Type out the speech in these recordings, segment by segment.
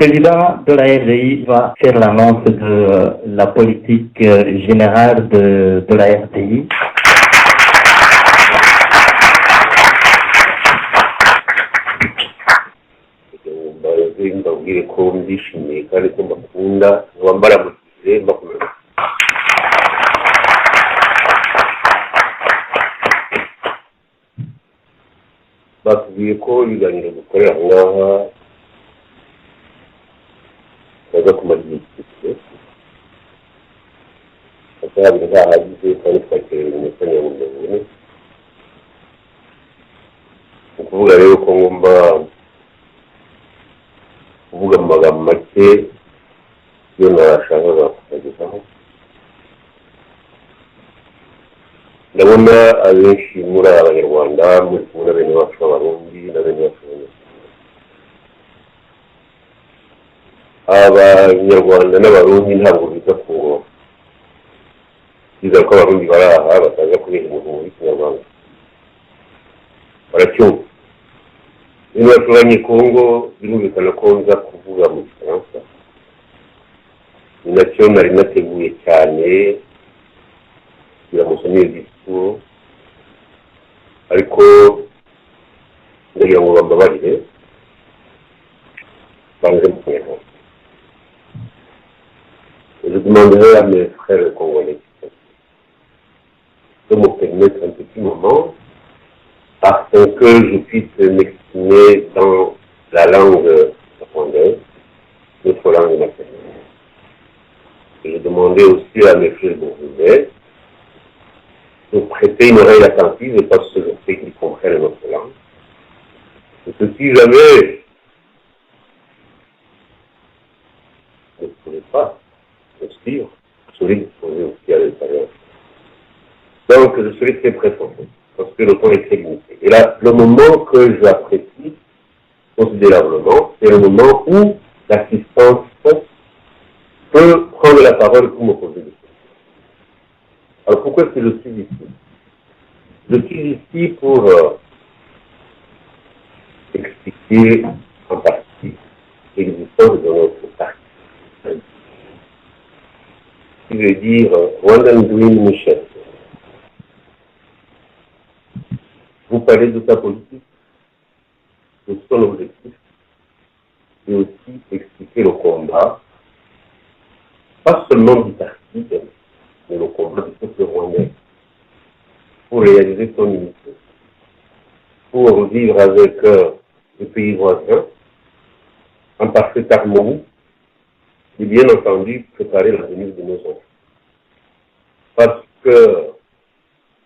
président de la RDI va faire l'annonce de la politique générale de la RDI. Mbaze mbabwire ko ndishimiye kandi ko mbakunda, nkaba mbaramukije mbakomeza. Batubwiye ko ibiganiro dukorera aho ngaha baza kumara igihe kirekire, amasaha 2 ntahagije kandi twakerewe iminota 40. Ni ukuvuga rero ko ngomba kuvuga mu magambo make iyo nashakaga kubagezaho. Ndabona abenshi muri aba banyarwanda muri kumwe na bene bacu b'Abarundi na bene bacu b'Abanyarwanda. Abanyarwanda n'Abarundi ntabwo biza ku ngoma, biza ko Abarundi bari aha bataza kubera umuntu muri Kinyarwanda baracyumva. Bene bacu b'Abanyekongo birumvikana ko nza kuvuga mu Gifaransa, ni nacyo nari nateguye cyane kugira ngo nsome iyo discours, ariko ndagira ngo bambabarire banze mu Kinyarwanda. Je demanderai à mes frères congolais de me permettre un petit moment afin que je puisse m'exprimer dans la langue rwandaise, notre langue maternelle. Et je demandais aussi à mes frères burundais de prêter une oreille attentive parce que je sais qu'ils comprennent notre langue. Et que si jamais vous ne pouvez pas me suivre, je serai disposé aussi à l'intérieur. Donc je serai très pressant parce que le temps est très limité. Et là, le moment que j'apprécie considérablement, c'est le moment où l'assistance peut prendre la parole pour me poser des questions. Alors pourquoi est-ce que je suis ici? Je suis ici pour expliquer en partie l'existence de notre parti, qui veut dire Rwandan Dream Mission. Vous parlez de sa politique, de son objectif, et aussi expliquer le combat, pas seulement du parti, mais le combat du peuple rwandais, pour réaliser son unité, pour vivre avec le pays voisin, en parfaite harmonie, et bien entendu préparer l'avenir de nos enfants. Parce que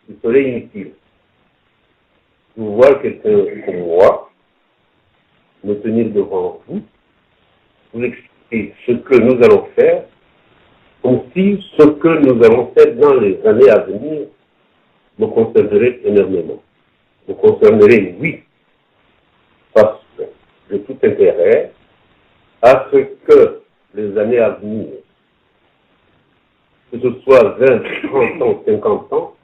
il serait inutile de voir quelqu'un comme moi me tenir devant vous, vous expliquer ce que nous allons faire, comme si ce que nous allons faire dans les années à venir me concernerait énormément. Me concernerait, oui, parce que j'ai tout intérêt à ce que les années à venir, que ce soit 20, 30 ans, 50 ans,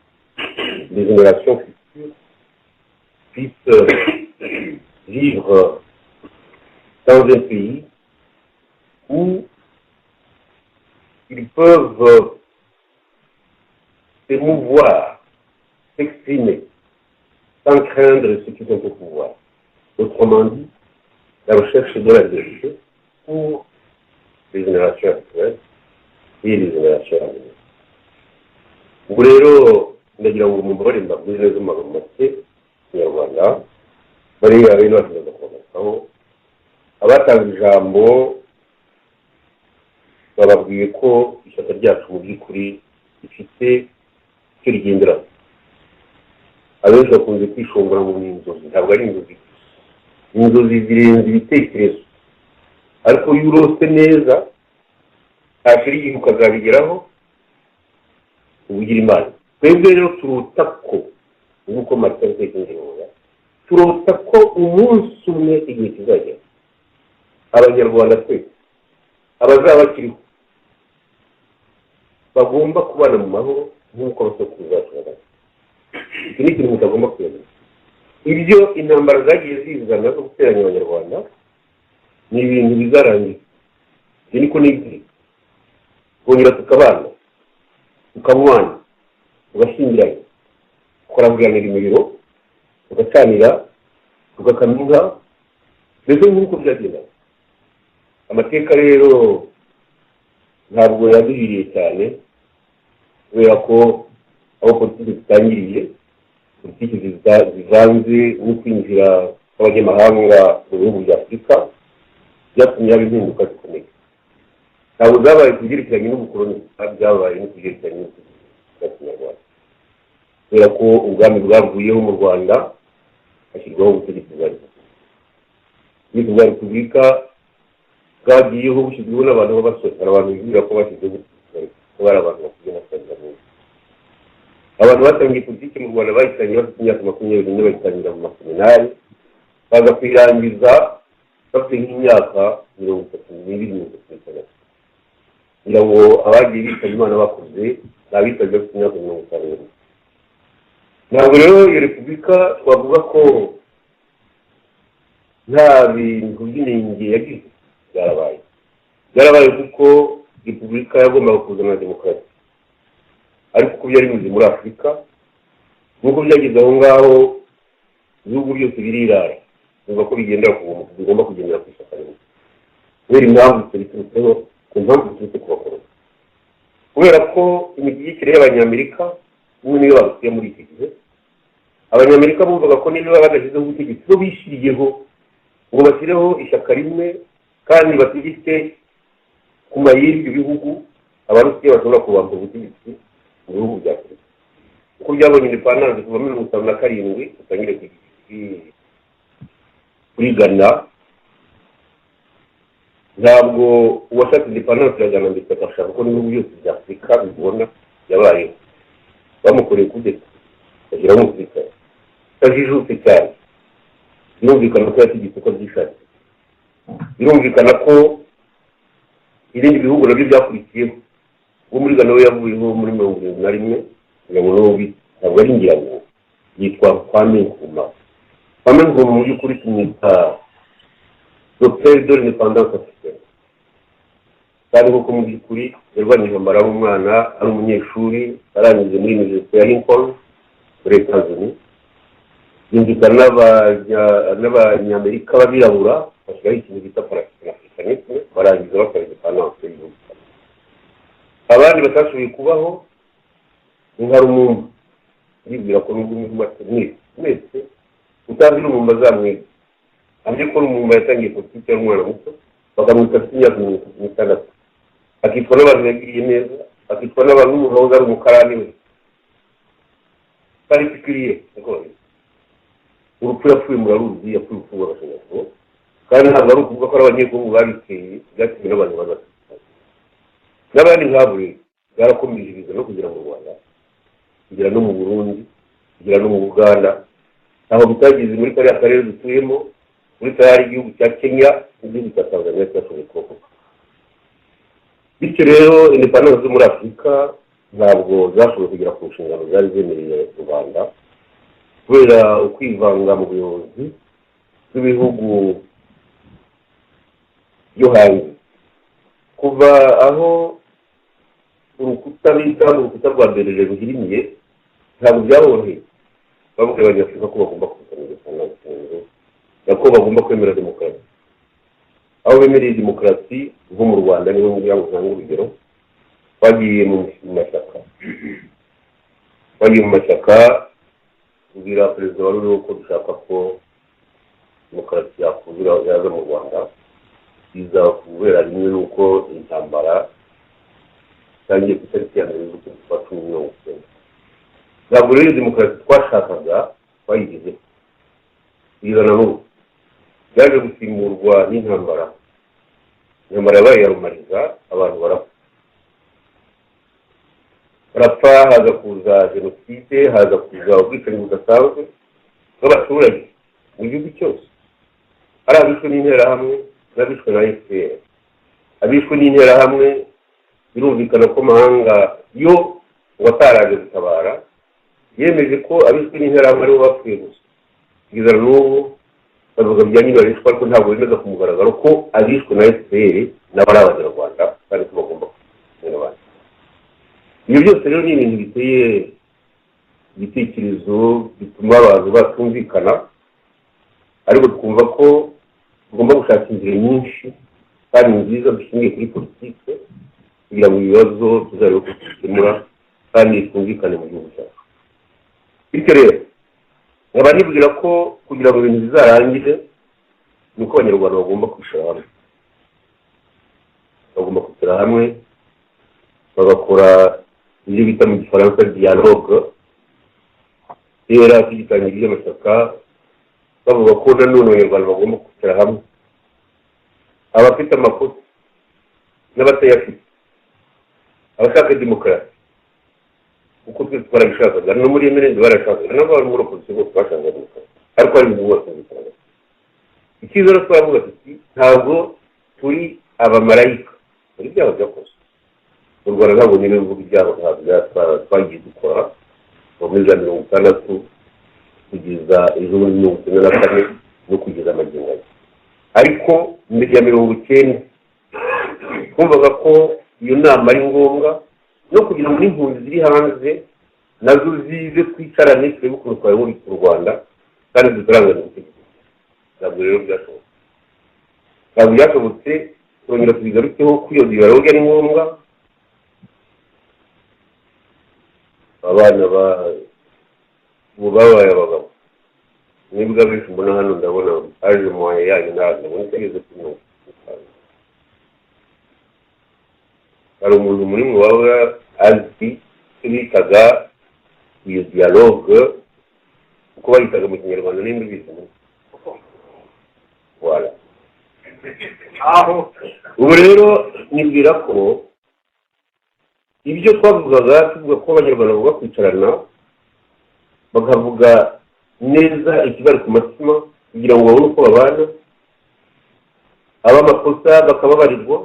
les générations futures puissent vivre dans un pays où ils peuvent s'émouvoir, s'exprimer, sans craindre ceux qui sont au pouvoir. Autrement dit, la recherche de la vérité pour les générations actuelles et les générations à venir. Ubwo rero ndagira ngo mumbabarire mbabwire neza mu magambo make Kinyarwanda, bariya bene bacu baza kubagarukaho. Abatanga ijambo bababwiye ko ishyaka ryacu mu by'ukuri rifite icyo rigenderaho. Abenshi bakunze kwishongora ngo ni inzozi, ntabwo ari inzozi gusa, inzozi zirenze ibitekerezo, ariko iyo urose neza hashira igihe ukazabigeraho, uba ugira Imana. Twebwe rero turota ko, nk'uko Martin Luther King abivuga, turota ko umunsi umwe igihe kizagera Abanyarwanda twese abazaba bakiriho bagomba kubana mu mahoro nk'uko abasokuruza bacu babana. Iki ni ikintu mutagomba kwemera. Ibyo intambara zagiye zizana zo guteranya Abanyarwanda Ni ibintu bizarangira, ibyo niko nibwira. Kongera tukabana, tukamwana, tugashyingiranya, tukaranguranira imiriro, tugacanira, tugakamya inka, mbese nk'uko byagenda. Amateka rero ntabwo yaduhiriye cyane, kubera ko aho politiki zitangiriye, politiki zivanze no kwinjira kw'abanyamahanga mu bihugu bya Afurika, byatumye haba impinduka zikomeye. Ntabwo zabaye ku byerekeranye n'ubukoloni, byabaye no ku byerekeranye n'ubutegetsi bwa kinyarwanda, kubera ko ubwami bwavuyeho mu Rwanda, hashyirwaho ubutegetsi bwa repubulika. Ubutegetsi bwa repubulika bwagiyeho bushyizweho n'abantu b'abasore. Hari abantu bibwira ko bashyizeho ubutegetsi bwa repubulika bari abantu bakuze nka Twagiramungu. Abantu batangiye politiki mu Rwanda bayitangiye bafite imyaka 24, bayitangira mu maseminari, baza kuyirangiza bafite nk'imyaka 32, 36. Kugira ngo abagiye bitaba Imana bakuze ni abitabye bafite imyaka 50. Ntabwo rero iyo repubulika twavuga ko nta bintu by'inenge yagize. Byarabaye, byarabaye, kuko repubulika yagombaga kuzana demokarasi, ariko uko byari bimeze muri Afurika, nk'uko byageze aho ngaho, ibihugu byose birirara, bivuga ko bigendera ku buntu, bigomba kugendera ku ishyaka rimwe, kubera impamvu biturutseho, ku mpamvu ziturutse ku bakoloni, kubera ko imitegekere y'Abanyamerika imwe niyo barusiya muri iki gihe. Abanyamerika bumvaga ko niba badashyizeho ubutegetsi bo bishyiriyeho ngo bashyireho ishyaka rimwe kandi bategeke ku mayeri ibyo bihugu, Abarusiya bashobora kubamba ubutegetsi mu bihugu bya Afurika, uko byabonye indépendance kuva 57 utangire kuri Ghana. Ntabwo uwashatse indépendance ya Ghana ndetse agashaka ko n'ibihugu byose bya Afurika bibona yabayeho, bamukoreye kudeta, bashyiraho umusirikare utajijutse cyane. Birumvikana ko yategetse uko abyishakiye. Birumvikana ko ibindi bihugu nabyo byakurikiyeho. Uwo muri Ghana we yavuyeho muri 71, kugira ngo n'ubu ntabwo ari ngira ngo yitwa Kwame Nkrumah. Kwame Nkrumah mu by'ukuri tumwita le père de l'indépendance africaine, kandi koko mu by'ukuri yarwanye intambara ari umwana, ari umunyeshuri, arangije muri Université ya Lincoln muri Etats-Unis. Yumvikana n'Abanyamerika b'abirabura, bashyiraho ikintu bita panafricanisme, barangiza bakora indépendance y'igihugu. Abandi batashoboye kubaho ni nka Lumumba. Ndibwira ko nubwo mwese mwese utazi Lumumba azamwiga, amenye ko Lumumba yatangiye politiki ari umwana muto, bakamwita afite imyaka 36, akitwa n'abantu yagiriye neza, akitwa n'abantu n'umuntu wahoze ari umukarani we particulier. Niko babizi. Urupfu yapfuye muraruzi, yapfuye urupfu rw'agashinyaguro, kandi ntabwo ari ukuvuga ko ari Abanyekongo babiteye, byatewe n'abantu bari n'abandi nk'abo. Rero byarakomeje biza no kugera mu Rwanda, kugera no mu Burundi, kugera no mu Buganda, ntaho bitageze muri kariya karere dutuyemo, muri kariya igihugu cya Kenya n'igihugu cya Tanzania cyashoboye kurokoka. Bityo rero indépendance zo muri Afurika ntabwo zashoboye kugera ku nshingano zari zemereye rubanda, kubera ukwivanga mu buyobozi bw'ibihugu byo hanze. Kuva aho urukuta bita urukuta rwa Berlin ruhirimiye, ntabwo byaboroheye. Babwiye Abanyafurika ko bagomba kuzana indépendance, ko bagomba kwemera demokarasi. Aho bemereye demokarasi, nko mu Rwanda, niho ngira ngo ntange urugero, twagiye mu mashyaka, twagiye mu mashyaka tubwira perezida wari uriho ko dushaka ko demokarasi yakuzura, yaza mu Rwanda. Biza kubera rimwe n'uko intambara itangiye ku itariki ya 1 z'ukwezi kwa 10 90. Ntabwo rero demokarasi twashakaga twayigezeho kugeza na n'ubu. Byaje gusimburwa n'intambara. Intambara yabaye ya rumariza, abantu barapfa, barapfa, haza kuza jenoside, haza kuza ubwicanyi budasanzwe bw'abaturage mu gihugu cyose. Ari abishwe n'Interahamwe n'abishwe na FPR. Abishwe n'Interahamwe, birumvikana ko amahanga yo ngo ataraje gutabara, yemeje ko abishwe n'Interahamwe aribo bapfuye gusa. Kugeza n'ubu Bavuga bya nyirarishwa, ariko ntabwo bemeza ku mugaragaro ko abishwe na FPR nabo ari Abanyarwanda kandi ko bagomba kumwe n'abandi. Ibyo byose rero ni ibintu biteye ibitekerezo, bituma abantu batumvikana, ariko twumva ko tugomba gushaka inzira nyinshi kandi nziza dushingiye kuri politike kugira ngo ibibazo tuzarebe uko tubikemura kandi twumvikane mu gihugu cyacu. Bityo rero nkaba nibwira ko kugira ngo ibintu bizarangire ni uko Abanyarwanda bagomba kwishyira hamwe, bagomba kwicara hamwe bagakora ibyo bita mu Gifaransa dialogue. Kera tugitangira iby'amashyaka bavuga ko nanone Abanyarwanda bagomba kwicara hamwe, abafite amakosa n'abatayafite, abashaka demokarasi, kuko twese twarabishakaga, no muri MRND barashakaga, n'abari muri opposition bose bashakaga demokarasi, ariko hari ibintu bose bumvikanaga. Icyiza rero twavuga tuti ntabwo turi abamarayika muri ibyaha byakozwe mu Rwanda. Ntabwo nyine mvuga ibyaha ntabwo twagiye dukora muri za 60 kugeza ejo muri 94 no kugeza amagingo aya, ariko mbere ya 90 twumvaga ko iyo nama ari ngombwa no kugira ngo n'impunzi ziri hanze nazo zize, twicarane, turebe ukuntu twayobora u Rwanda kandi dutarangane ubutegetsi. Ntabwo rero byashobotse, ntabwo byashobotse. Turongera tubigarukeho ko iyo dialogue ari ngombwa. Abana ubu babaye abagabo, nibwo abenshi mbona hano, ndabona aje muwaye yanyu, ntabwo ndabona itageze kuri 50. Hari umuntu muri mwe waba azi icyo bitaga iyo dialogue, uko bayitaga mu Kinyarwanda? Nimba ubizi, voilà. Aho. Ubu rero nibwira ko ibyo twavugaga, tuvuga ko Abanyarwanda bagomba kwicarana bakavuga neza ikibari ku mutima kugira ngo babone uko babana, ab'amakosa bakababarirwa,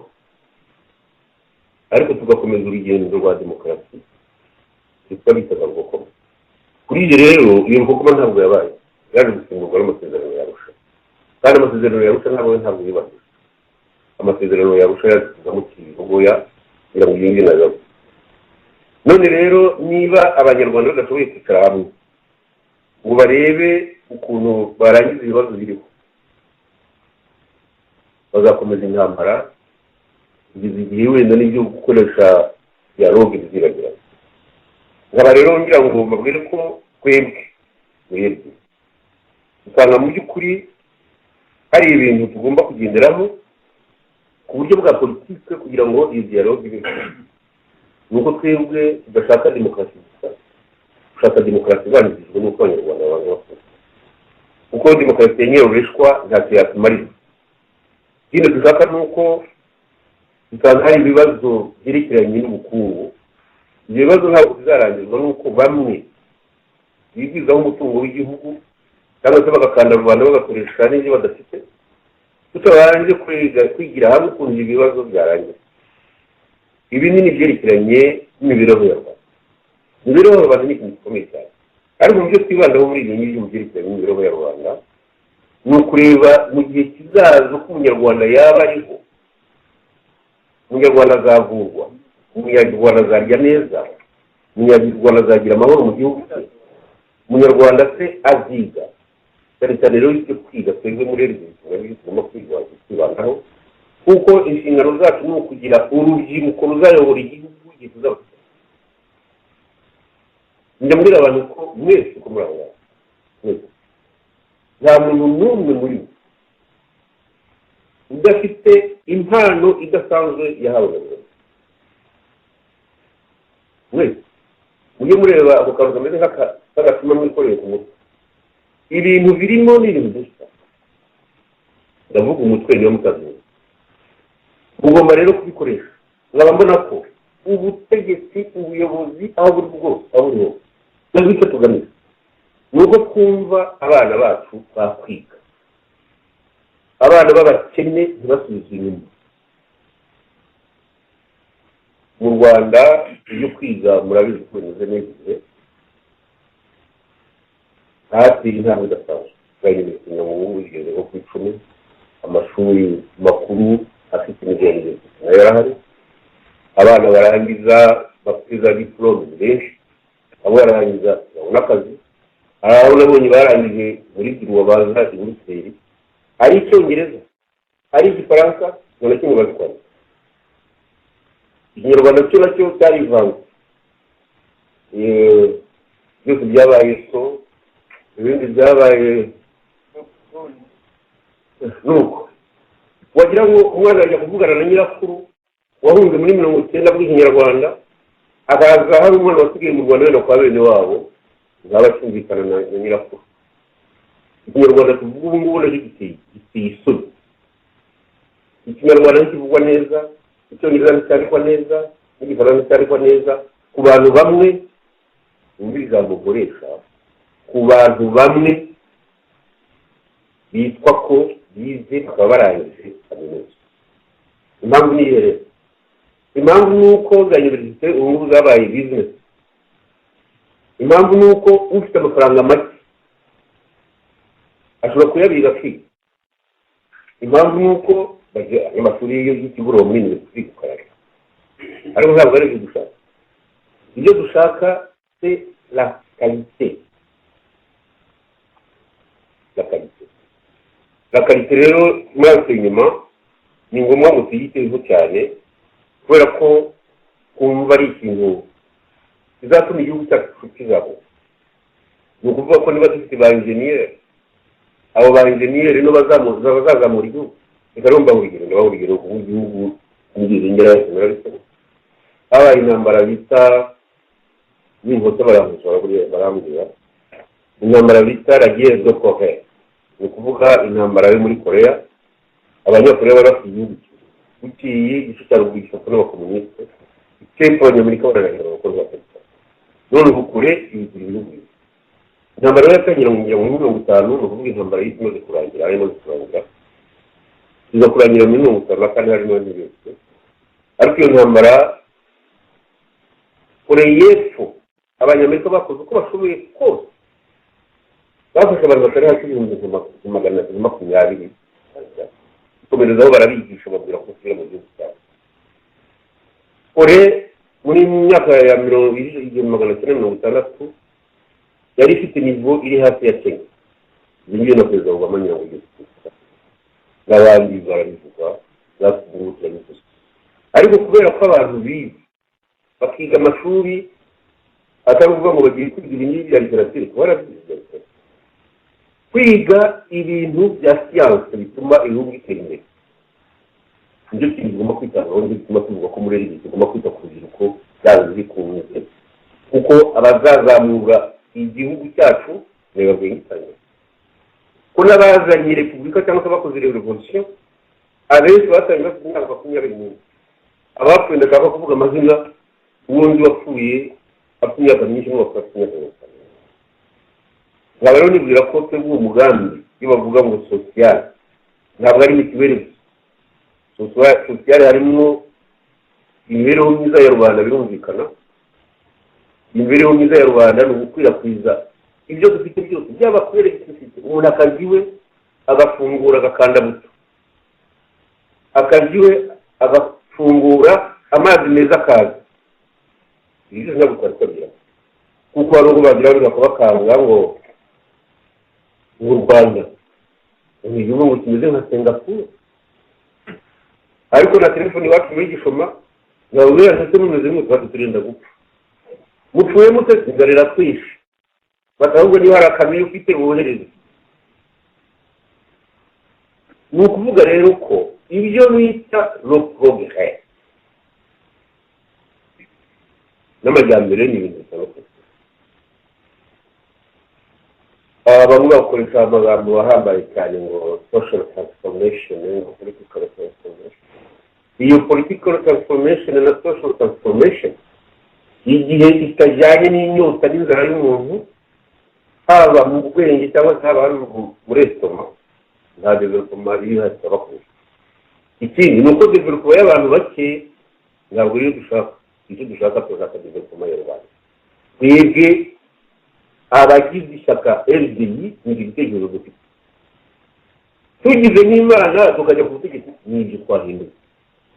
ariko tugakomeza urugendo rwa demokarasi, twabitaga rukokoma. Kuri ibyo rero, iyo rukokoma ntabwo yabaye, yaje gusimburwa n'amasezerano y'Arusha, kandi amasezerano y'Arusha ntabwo yubahirijwe. Amasezerano y'Arusha yaje kuvamo kibogoya kugira ngo yinjire nazo. None rero niba Abanyarwanda badashoboye kwicara hamwe ngo barebe ukuntu barangiza ibibazo biriho, bazakomeza intambara kugeza igihe wenda n'ibyo gukoresha dialogue bizibagirana. Nkaba rero ngira ngo mbabwire ko twebwe usanga mu by'ukuri hari ibintu tugomba kugenderaho ku buryo bwa politike kugira ngo iyo dialogue ibe. Ni uko twebwe tudashaka demokarasi gusa, dushaka demokarasi ibanjirijwe n'uko Abanyarwanda babanza bakora, kuko demokarasi ya nyirarureshwa ntacyo yatumarira. Ikindi dushaka ni uko usanga hari ibibazo byerekeranye n'ubukungu. Ibyo bibazo ntabwo bizarangizwa n'uko bamwe bigwizaho umutungo w'igihugu cyangwa se bagakanda rubanda bagakoresha n'ibyo badafite, tutabanje kwigira hamwe ukuntu ibyo bibazo byarangira. Ibi ni ibyerekeranye n'imibereho ya rubanda. Imibereho ya rubanda ni ikintu gikomeye cyane, ariko mu byo twibandaho muri ibyo ngibyo mu byerekeranye n'imibereho ya rubanda ni ukureba mu gihe kizaza uko Umunyarwanda yaba ariho. Umunyarwanda azavurwa, Umunyarwanda azarya neza, Umunyarwanda azagira amahoro mu gihugu cye, Umunyarwanda se aziga? Cyane cyane rero ibyo kwiga, twebwe muri RDB tugomba kwibandaho, kuko inshingano zacu ni ukugira urubyiruko ruzayobora igihugu igihe tuzaba. Njya mbwira abantu ko mwese uko muri aho ngaho, mwese, nta muntu n'umwe muri mwe udafite impano idasanzwe yahawe na Rurema. Mwese mujye mureba ako kantu kameze nk'agatima mwikoreye ku mutwe, ibintu birimo ni ibintu dusa. Ndavuga umutwe, niyo mutabyumva. Mugomba rero kubikoresha. Nkaba mbona ko ubutegetsi, ubuyobozi, aho buri bwose, aho buri hose, ntabwo icyo tugamije ni uko twumva abana bacu bakwiga, abana b'abakene ntibasubizwe inyuma. Mu Rwanda ibyo kwiga murabizi ko bimeze neza, igihe hateye intambwe idasanzwe. Za université ubu zigeze nko ku 10. Amashuri makuru afite niveau ya université nayo arahari. Abana barangiza bafite za diplôme ni benshi, abo barangiza babona akazi. Hari abo nabonye barangije muri droit baza i Buruseli, ari Icyongereza, ari Igifaransa, ngo na kimwe bazi kwandika. Ikinyarwanda cyo nacyo cyarivanze, byose byabaye so, ibindi byabaye nuko wagira ngo umwana ajya kuvugana na nyirakuru wahunze muri 90 bw'Ikinyarwanda, akaza hari umwana wasigaye mu Rwanda wenda kwa bene wabo, zaba acyumvikana na nyirakuru. Ikinyarwanda tuvuga ubu ngubu nacyo giteye isoni. Ikinyarwanda ntikivugwa neza, Icyongereza nticyandikwa neza, n'Igifaransa nticyandikwa neza ku bantu bamwe. Wumva ijambo ukoresha, ku bantu bamwe bitwa ko bize, bakaba barangije kaminuza. Impamvu ni iyo rero. Impamvu ni uko za université ubu ngubu zabaye business. Impamvu ni uko ufite amafaranga make ashobora kuyabika akiga. Impamvu ni uko amashuri y'ikigoroba muri université ukayareka, ariko ntabwo ari ibyo dushaka. Ibyo dushaka, c'est la qualité, la qualité, la qualité. Rero muri enseignement ni ngombwa ngo tuyiteho cyane, kubera ko kumva ari ikintu kizatuma igihugu cyacu kizamuka. Ni ukuvuga ko niba dufite ba enjeniyeri, abo ba enjeniyeri no bazazamura igihugu. Reka rero mbaha urugero, ndabaha urugero ku igihugu nigeze ngera narabisoma. Habaye intambara bita n'inkota, barankosora, barambwira intambara bita la guerre de Corée, ni ukuvuga intambara yo muri Korea. Abanyakoreya bari bafite igihugu kimwe, bukeye igice cya ruguru gifatwa n'abakomunisite, icyepfo Abanyamerika bararahira abakozi ba perezida. None ubu kure ibigira ibihugu bibiri. Intambara rero yatangira mu 1950, ni ukuvuga intambara y'isi imaze kurangira, ari imaze kurangira, iza kurangira muri 54, harimo n'ibindi. Ariko iyo ntambara, Koreya y'Epfo, Abanyamerika bakoze uko bashoboye kose, bafashe abantu batari hasi 320,000, ikomerezaho, barabigisha, babwira ko basubira mu gihugu cyabo. Kore muri myaka ya mirongo 1960 yari ifite niveau iri hafi ya Kenya. Ibi ngibi na Perezida Obama ngira ngo igeze n'abandi barabivuga, zatubungu turabivuga. Ariko kubera ko abantu bize, bakiga amashuri, atari ukuvuga ngo bagiye kwiga ibingibi bya littérature, kuba barabyize bya littérature, kwiga ibintu bya siyanse bituma ibihugu bitera imbere, nicyo kintu tugomba kwitabwaho. Nicyo gituma tuvuga ko muri iri tugomba kwita ku rubyiruko byanze bikunze, kuko abazazamura igihugu cyacu ni babwiye ko n'abazanye repubulika cyangwa se bakoze revolution, abenshi batangiye bafite imyaka 21. Abapfuye, ndashaka kuvuga amazina, uwundi wapfuye afite imyaka myinshi n'uwapfuye afite imyaka 50. Nkaba rero nibwira ko twebwe uwo mugambi, iyo bavuga ngo social, ntabwo ari mituweli gusa. Social harimo imibereho myiza ya rubanda, birumvikana. Imibereho myiza ya rubanda ni ugukwirakwiza ibyo dufite byose, byaba kuri électricité, umuntu akazi iwe agafungura agakanda buto, akazi iwe agafungura, amazi meza akaza. Ibi byose ntabwo twari twagira, kuko hari ubwo bagira bakabakanga ngo u Rwanda ni igihugu ngo kimeze nka Singapuru, ariko na telefoni iwacu muri Gishoma ntabwo ndetse mumeze nk'utwatsi turinda gupfa. Mupfuye mute? Inzara iratwishe. Bati ahubwo niba hari akamyo ufite wohereze. Ni ukuvuga rero ko ibyo bita le progrès n'amajyambere ni ibintu bitandukanye. Bamwe bakoresha amagambo ahambaye cyane ngo social transformation, ngo political transformation. Iyo political transformation na social transformation, igihe itajyanye n'inyota n'inzara y'umuntu, haba mu bwenge cyangwa se haba muri estomac, nta développement iri hasi bakoresha. Ikindi ni uko développement y'abantu bake ntabwo ariyo dushaka. Icyo dushaka, turashaka développement ya rubanda. Twebwe abagize ishyaka RDI, ni igitekerezo dufite. Tugize n'Imana tukajya ku butegetsi, n'ibyo twahindura.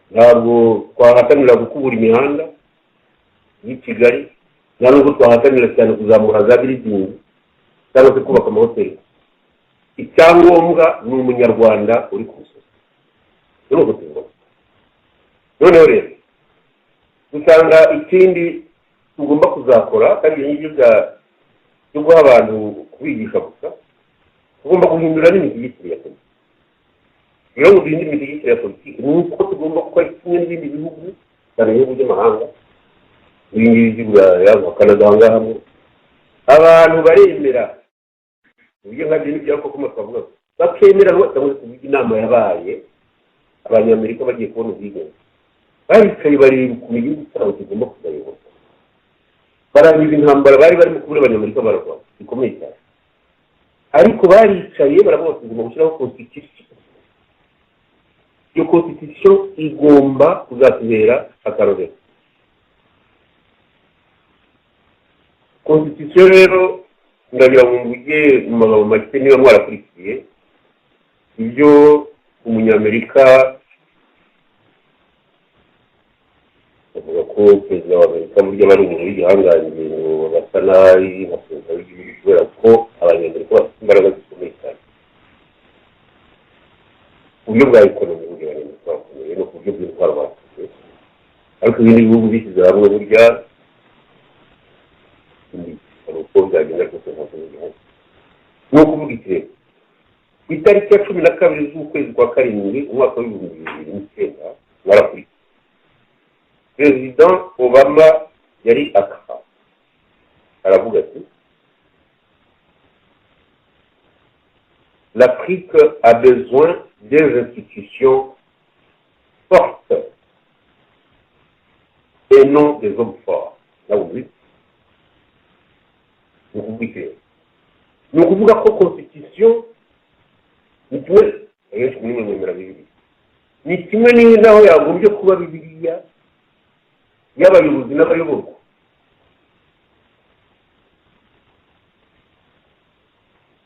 Ntabwo twahatanira gukubura imihanda y'i Kigali, nta nubwo twahatanira cyane kuzamura za building cyangwa se kubaka amahoteli. Icyangombwa ni Umunyarwanda uri ku musozi. Ni uko tubibona. Noneho rero usanga ikindi tugomba kuzakora, kandi ibyo ngibyo byo guha abantu, kubigisha gusa, tugomba guhindura n'imitegekere ya politiki. Rero ngo duhindure imitegekere ya politiki, ni uko tugomba gukora kimwe n'ibindi bihugu, cyane ibihugu by'amahanga, ibi ngibi by'i Buraya, nka Canada. Aha ngaha mo abantu baremera uburyo nka byo n'ibya koko twavuga, bakemera cyangwa se kuvuga. Inama yabaye, Abanyamerika bagiye kubona ubwigenge, baricaye bareba ukuntu igihugu cyabo kigomba kuzayoborwa. Barangiza intambara bari barimo kubura, Abanyamerika bararwana bikomeye cyane, ariko baricaye baravuga bati: "Tugomba gushyiraho constitution. Iyo constitution igomba kuzatubera akarorero." Constitution rero, ndagira ngo mvuge mu magambo make, niba mwarakurikiye ibyo Umunyamerika bavuga ko perezida wa Amerika burya aba ari umuntu w'igihangange, ngo basa nabi nka perezida w'igihugu, kubera ko Abanyamerika bafite imbaraga zikomeye cyane ku buryo bwa economy. Burya Abanyamerika barakomeye, no ku buryo bw'intwaro barakomeye, ariko ibindi bihugu bishyize hamwe burya hari uko byagenda rwose, ntabwo bigihari. Ni ukuvuga iki rero? Ku itariki ya 12 z'ukwezi kwa karindwi, umwaka wa 2009, barakurikiye, Perezida Obama yari Accra, aravuga ati: "L'Afrique a besoin des institutions fortes et non des hommes forts." Là, vous dites, ni ukuvuga iki rero? Ni ukuvuga ko constitution ni kimwe, abenshi muri mwe mwemera Bibiliya, ni kimwe n'aho yagombye kuba Bibiliya y'abayobozi n'abayoborwa.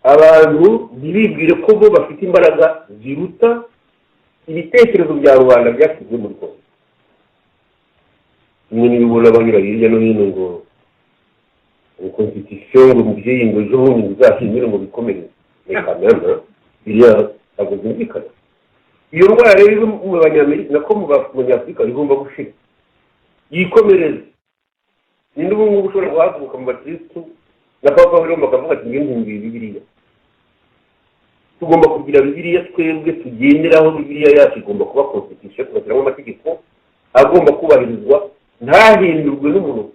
Abantu ntibibwire ko bo bafite imbaraga ziruta ibitekerezo bya rubanda byashyizwe muri kongo. Kimwe n'ibibona banyura hirya no hino ngo constitution, ngo mubyeyi, ngo ejo bundi uzahindure, ngo bikomere. Reka nana, biriya ntabwo byumvikana. Iyo ndwara rero iri mu Banyamerika, nako mu Banyafurika, igomba gushira, yikomereze. Ninde ubu ngubu ushobora guhaguruka mu bakirisitu na Papa w'i Roma akavuga ati: "Ngiye nkumbuye Bibiliya"? Tugomba kugira Bibiliya twebwe tugenderaho. Bibiliya yacu igomba kuba constitution, tugashyiramo amategeko agomba kubahirizwa, ntahindurwe n'umuntu,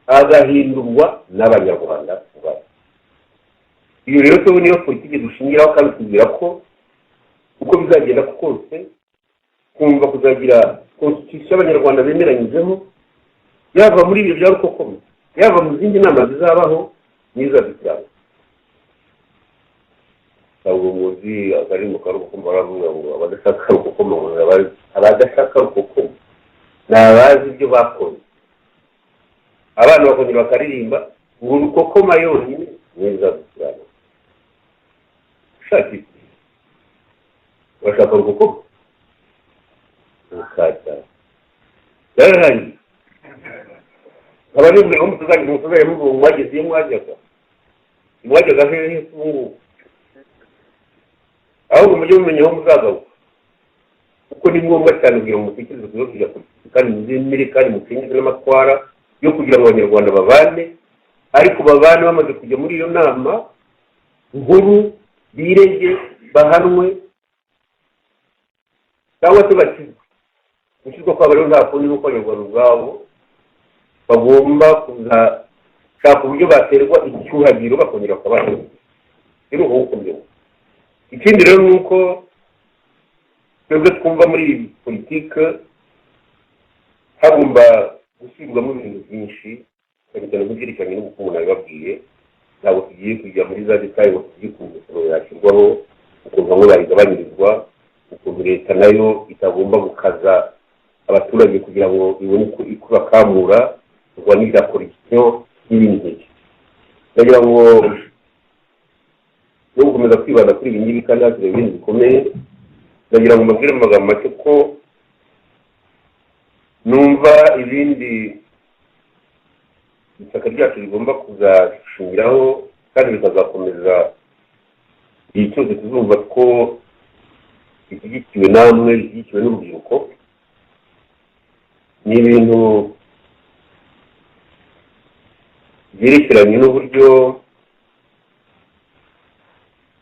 agahindurwa n'Abanyarwanda ubwabo. Iyo rero twebwe niyo politiki dushingiraho, kandi tubwira ko uko bizagenda kose, kumva kuzagira constitution Abanyarwanda bemeranyijeho, yava muri ibyo bya Rukokoma, yava mu zindi nama zizabaho n'izazikirana. Ntabwo muzi akaririmbo ka Rukokoma? Baravuga ngo abadashaka Rukokoma, ngo abadashaka Rukokoma ni abazi ibyo bakoze. Abana bakongera bakaririmba ngo Rukokoma yonyine n'izazikirana. Ushaka iki? Urashaka Rukokoma? Ukajya byararangiye. Nkaba nibwira ko mutazajya muvuga ngo mwageze iyo mwajyaga. Mwajyaga hehe se ubu ngubu? Ahubwo mujye mumenya aho muzagaruka, kuko ni ngombwa cyane kugira ngo mutekereze ku bibazo bya politiki, kandi muzemere kandi mucengeze n'amatwara yo kugira ngo Abanyarwanda babane, ariko babane bamaze kujya muri iyo nama nkuru, birege, bahanwe cyangwa se bakizwe. Gushyirwa kwabo rero nta kundi, nuko Abanyarwanda ubwabo bagomba kuzashaka uburyo baterwa icyuhagiro, bakongera bakabana. Rero uko gukomeza. Ikindi rero ni uko twebwe twumva muri iyi politike hagomba gusubirwamo ibintu byinshi, cyane cyane nk'ibyerekeranye n'ubukungu. Nabibabwiye, ntabwo tugiye kujya muri za détails, ngo tujye ku misoro yashyirwaho, ukuntu bamwe bayigabanyirizwa, ukuntu leta nayo itagomba gukaza abaturage kugira ngo ibone uko ibakamura, kurwanya ibya corruption n'ibindi nk'ibyo. Ndagira ngo Yo gukomeza kwibanda kuri ibi ngibi kandi hasigaye ibindi bikomeye, ndagira ngo mbabwire mu magambo make ko numva ibindi ishyaka ryacu rigomba kuzashingiraho kandi bikazakomeza igihe cyose tuzumva ko rishyigikiwe namwe, rishyigikiwe n'urubyiruko. Ni ibintu byerekeranye n'uburyo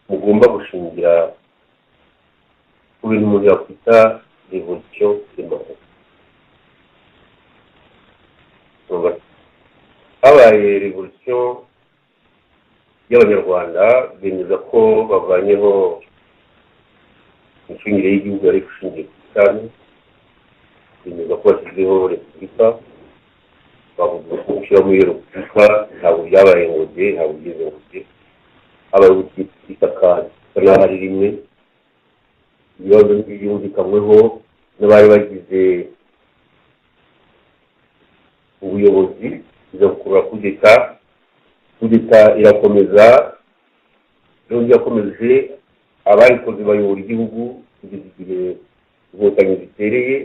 mugomba gushingira ku bintu umuntu yakwita révolution démocratique. Habaye révolution y'Abanyarwanda, bemeza ko bavanyeho imicungire y'igihugu yari ishingiye ku cyami, bemeza ko bashyizeho repubulika. Bavuga ko gushyira muri iyo repubulika ntabwo byabaye ngo de, ntabwo bigeze ngo de. Habaye ubutegetsi bw'ishyaka risa ari rimwe, ibibazo byumvikanyweho n'abari bagize ubuyobozi, biza gukurura kudeta. Kudeta irakomeza, rero yakomeje, abayikoze bayobora igihugu kugeza igihe Inkotanyi zitereye,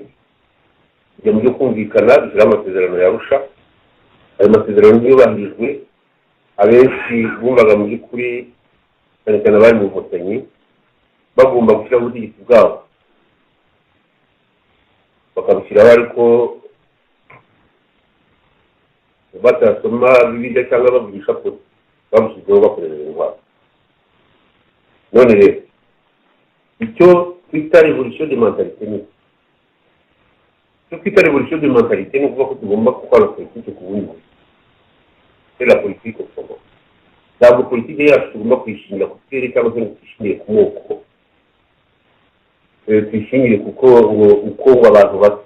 bijya mu byo kumvikana, dushyiraho amasezerano ya Arusha. Ayo masezerano ntiyubahirijwe. Abenshi bumvaga mu by'ukuri, cyane cyane abari mu Nkotanyi, bagomba gushyiraho ubutegetsi bwabo, bakabushyiraho ariko batasoma Bibiliya cyangwa bavugisha kure, babushyizeho bakoresheje intwaro. None rero icyo twita révolution de mentalité, ni icyo twita révolution de mentalité, ni ukuvuga ko tugomba gukora politiki ku bundi buryo. C'est la politique autrement. Ntabwo politiki yacu tugomba kuyishingira ku turere cyangwa se ngo tuyishingire ku moko, tuyishingire kuko ngo uko ngo abantu basa.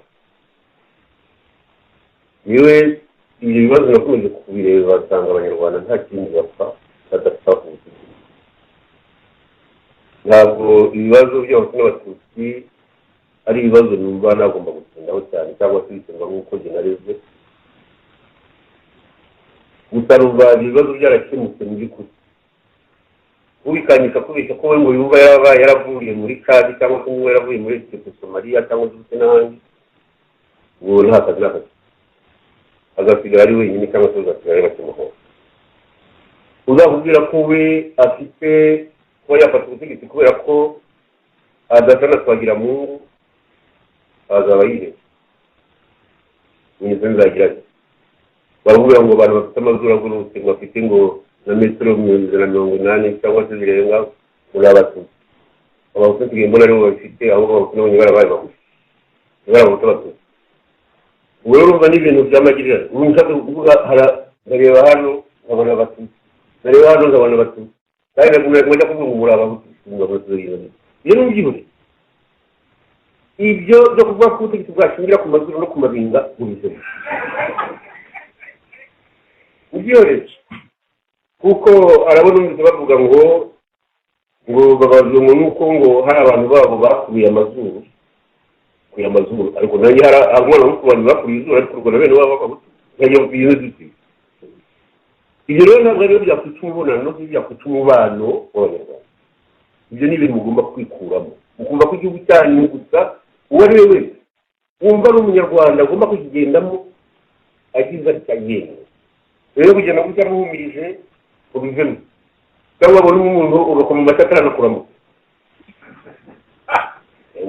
Yewe, ibyo bibazo nakomeje kubireba, basanga Abanyarwanda nta kindi bapfa badapfa ubutegetsi. Ntabwo ibibazo by'Abahutu n'Abatutsi ari ibibazo numva nagomba gutindaho cyane cyangwa se biterwa nk'uko jye nareze gusa. Numva ibyo bibazo byarakemutse mu by'ukuri. Ubikanyika kubeshya ko we ngo yumva yaba yaravuye muri Cadi cyangwa se ngo yaravuye muri Etiyopiya, Somaliya cyangwa se n'ahandi, uwo nta kazi n'akazi, azasigara ari wenyine cyangwa se azasigara ari bake muhoro. Uzakubwira ko we afite kuba yafata ubutegetsi kubera ko adasa na Twagiramungu, azaba yihebye. Ngize nzagira ati barakubwira ngo abantu bafite amazuru agurutse, ngo bafite ngo na metero 180 cyangwa se zirenga, muri Abatutsi. Abahutu nsigaye mbona aribo babifite, ahubwo Abahutu nabonye barabaye bagufi, bari Abahutu Abatutsi. Ubu rero urumva ni ibintu by'amagirirane. Ubu nshaka kuvuga, ndareba hano nkabona Abatutsi, ndareba hano nkabona Abatutsi, kandi nagumya njya kuvuga ngo muri Abahutu, ngo Abatutsi. Iyo ni ubyihoreye, ibyo byo kuvuga ko ubutegetsi bwashingira ku mazuru no ku mabinga, ubizemo ubyihoreye, kuko arabona numvise bavuga ngo babazwe ngo nuko ngo hari abantu babo bakubiye amazuru, kuye amazuru. Ariko nanjye hari umwana wo ku bantu bakubiye izuru, ariko urwo na bene wabo b'Abahutu, nkajya kubwiza dute? Ibyo rero ntabwo ariyo byakwica umubonano, byakwica umubano w'Abanyarwanda. Ibyo ni ibintu mugomba kwikuramo, mukumva ko igihugu cyanyu gusa, uwo ari we wese wumva ari Umunyarwanda agomba kukigendamo agize atya yemwe. Rero kugenda gutya muhumirije, ubivemo, cyangwa wabona umuntu ugakoma amashyi ataranakuramutsa,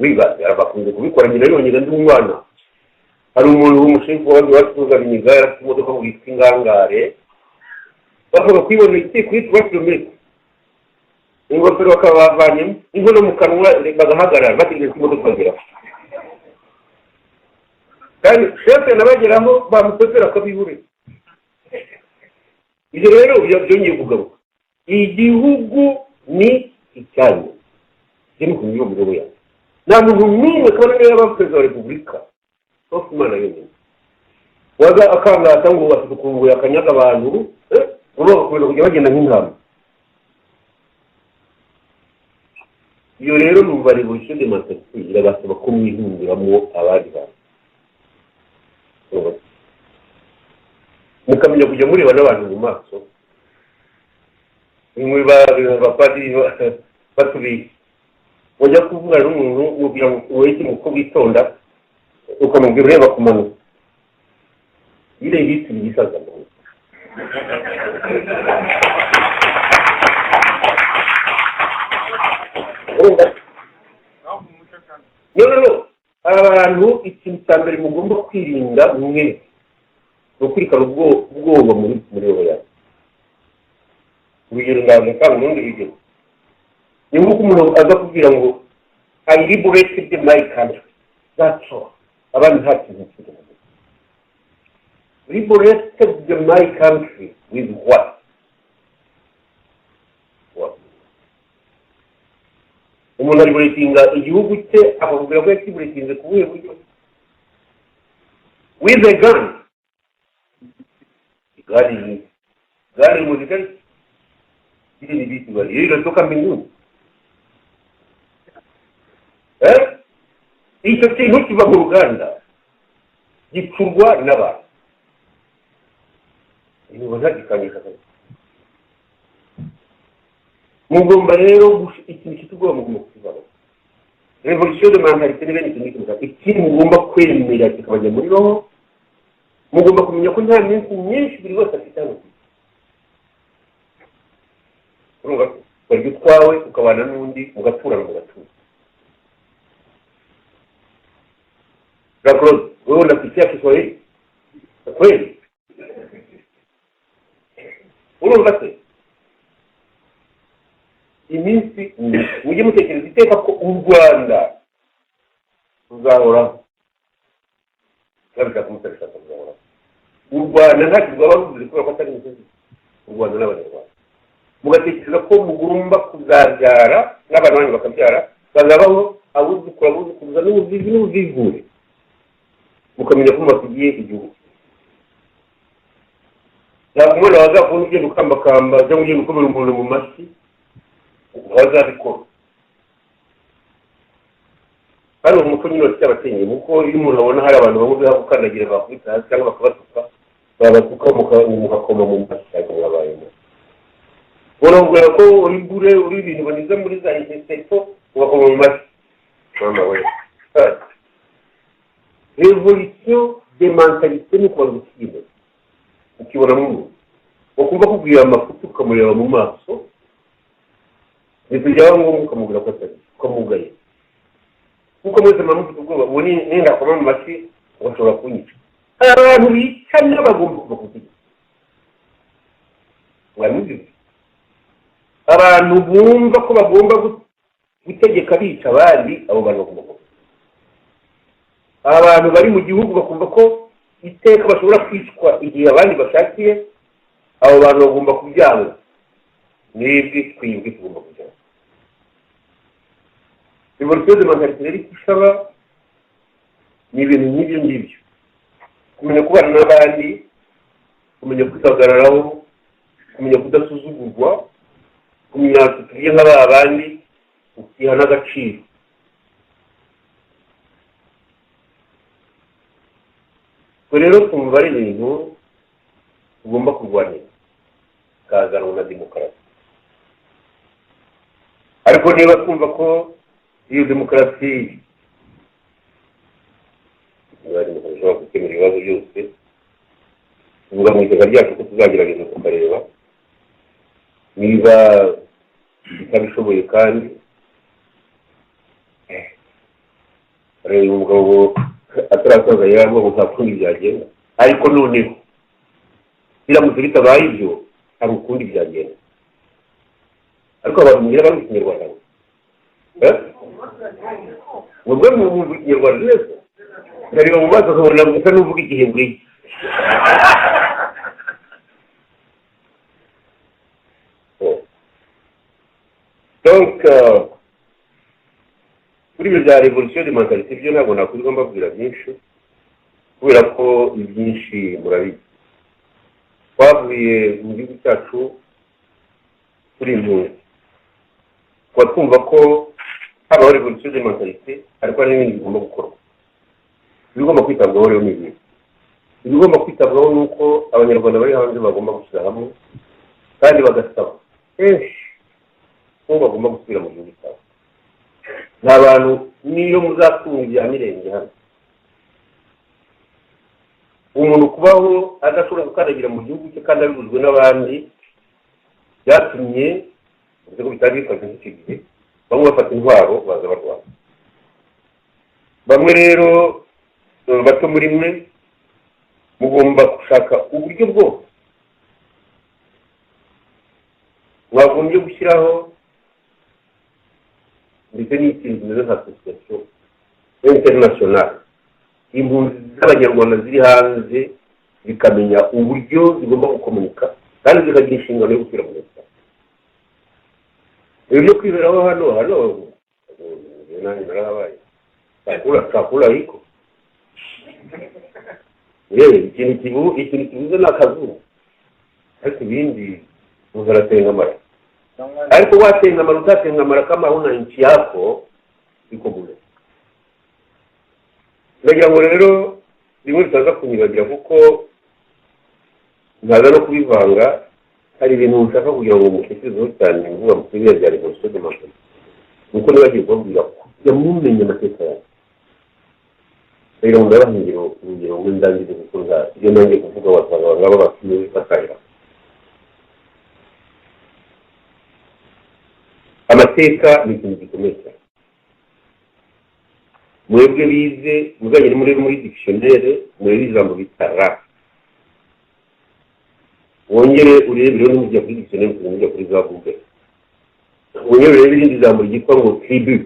wibaze. Bakunze kubikora. Nyina yonyine ndi umwana, hari umuntu w'umushefu wabaga iwacu Binyiga, yari afite imodoka ngo yitwa Ingangare, bavuga kuyibona igiye kuri 3 kilometero, ingofero bakabavanyemo, inkono mu kanwa, bagahagarara bategereje ko imodoka ibageraho. Kandi shefu yanabageraho bamusezera akabihurira. Ibyo rero byongeye kugaruka. Igihugu ni icyanyu, ibyo ni ukumenya umugabo yawe. Nta muntu n'umwe, kabone niba yaba perezida wa repubulika, sauf Imana yonyine, waza akangata ngo bafite ukuntu yakanyaga abantu, ngo bagakomeza kujya bagenda nk'intama. Iyo rero numva révolution de mentalité irabasaba ko mwihinduramo abandi bantu, mukamenya kujya mureba n'abantu mu maso. Bimwe abapadiri batubeshya. Wajya kuvugana n'umuntu, umubwira ngo wowe uko witonda, ukamubwira ureba ku manuka ile vitu vigisaza. No, no, no. Abantu, ikintu cya mbere mugomba kwirinda mwe ni ukwirikana ubwoba muri wowe yawe. Urugero ndaza kandi urundi rugero ni nk'uko umuntu aza kubwira ngo "I liberated my country", that's all. Abandi nta kintu kiri. Liberated my country with what? What? Umuntu aliberatinga igihugu cye, akakubwira ko yakiberatinze ku buhe buryo? With a gun? Gari gari muzikali ile ni vitu gani? Hiyo inatoka mbinguni, eh? Icyo kintu kiva mu ruganda, gicurwa n'abantu. Ntibona gikangisha. Mugomba rero ikintu cyitwa ubwoba mugomba kukivaho. Révolution de mentalité ni bene ikintu kimwe. Ikindi mugomba kwemera kikabajya muri roho, mugomba kumenya ko nta minsi myinshi buri wese afite hano ku isi. Urumva ko warya utwawe, ukabana n'undi, mugaturana, mugatura. Jean Claude, wewe unapitia Kiswahili kweli? Urumva se iminsi, mujye mutekereza iteka ko u Rwanda ruzahoraho, babishaka mutabishaka ruzahoraho. U Rwanda ntacyo rwaba ruvuze kubera ko atari imisozi. U Rwanda n'Abanyarwanda, mugatekereza ko mugomba kuzabyara n'abana banyu bakabyara, bazabaho, abuzukuru, abuzukuruza, n'ubuvivi n'ubuvivure, mukamenya ko mubasigiye igihugu. Ntabwo umwana wazakubona ugenda ukambakamba cyangwa ugenda ukomera umuntu mu mashyi, wazabikora. Kandi uwo muco nyine wacyabakenyeye, kuko iyo umuntu abona hari abantu bamwe biha gukandagira, bakubita hasi cyangwa bakabatuka, babatuka mugakoma mu mashyi, ariko mwabayemo urabwira ko uri bure, uri ibintu banyuze muri za intesito, ugakoma mu mashyi. Mama we, révolution de mentalité ni ukubanza ukibona, ukibonamo umuntu, wakumva akubwira amafuti ukamureba mu maso, ndetse byaba ngombwa ukamubwira ko atari, ukamugaye, kuko mwese muba mufite ubwoba ubu nindakoma mu mashyi bashobora kunyica. Hari abantu bicana bagomba kuva ku butegetsi, mwabivuze. Abantu bumva ko bagomba gutegeka bica abandi, abo bantu bagomba kuva. Abantu bari mu gihugu bakumva ko iteka bashobora kwicwa igihe abandi bashakiye, abo bantu bagomba kubyanga. Mwebwe, twebwe tugomba kubyanga. Révolution de mentalité rero icyo isaba ni ibintu nk'ibyo ngibyo: kumenya kubana n'abandi, kumenya kwihagararaho, kumenya kudasuzugurwa, kumenya tutuye nka ba bandi, ukiha n'agaciro. Twe rero twumva ari ibintu tugomba kurwanira, bikazanwa na demokarasi. Ariko niba twumva ko iyo demokarasi, niba demokarasi ishobora gukemura ibibazo byose, tuvuga mu ishyaka ryacu ko tuzagerageza tukareba niba itabishoboye. Kandi reba umugabo atarasaza yaravuga ngo nta kundi byagenda, ariko noneho biramutse bitabaye ibyo, hari ukundi byagenda. Ariko abantu mugira bari Ikinyarwanda, eh? Mwebwe mwumva Ikinyarwanda neza, ndareba mu maso nkabona gusa n'uvuga igihembwe. Donc kuri ibyo bya révolution de mentalité byo ntabwo nakwirirwa mbabwira byinshi, kubera ko ibyinshi murabizi. Twavuye mu gihugu cyacu turi impunzi, tuba twumva ko habaho révolution de mentalité, ariko hari n'ibindi bigomba gukorwa. Ibigomba kwitabwaho rero ni ibintu ibigomba kwitabwaho ni uko Abanyarwanda bari hanze bagomba gushyira hamwe kandi bagasaba kenshi. ko bagomba gusubira mu gihugu cyabo. Nta bantu niyo muzatunga ibya mirenge hano, umuntu kubaho adashobora gukandagira mu gihugu cye kandi abibuzwe n'abandi, byatumye uretse ko bitari bifashe nk'icyo gihe, bamwe bafata intwaro baza barwana. Bamwe rero bato muri mwe mugomba gushaka uburyo bwose mwagombye gushyiraho ndetse n'ikintu kimeze nka association internationale, impunzi z'Abanyarwanda ziri hanze zikamenya uburyo zigomba gukomunika kandi zikagira inshingano yo gusubira mu gihugu. Ibyo byo kwiberaho hano hano nanjye narahabaye, chakula iko yewe, ikintu kibuze ni akazuba, ariko ibindi umuntu aratengamara. Ariko watengamara utatengamara, kama huna nchi yako iko bure. Ndagira ngo rero bimwe bitaza kunyibagira kuko ntaza no kubivanga. Hari ibintu nshaka kugira ngo mutekerezeho cyane mvuga mu biriya bya révolution de mentalité, nuko nibagiye kubabwira kujya mumenya amateka yanyu. Ndagira ngo ndabaha urugero ngo ndangize, kuko iyo ntangiye kuvuga wasanga abantu baba batuye batahira. Amateka ni ikintu gikomeye cyane. Mwebwe bize muzagere muri dictionnaire murebe ijambo bita race, wongere urebe rero n'ujya kuri dictionnaire ujya kuri za Google, wongere urebe irindi jambo ryitwa ngo tribu,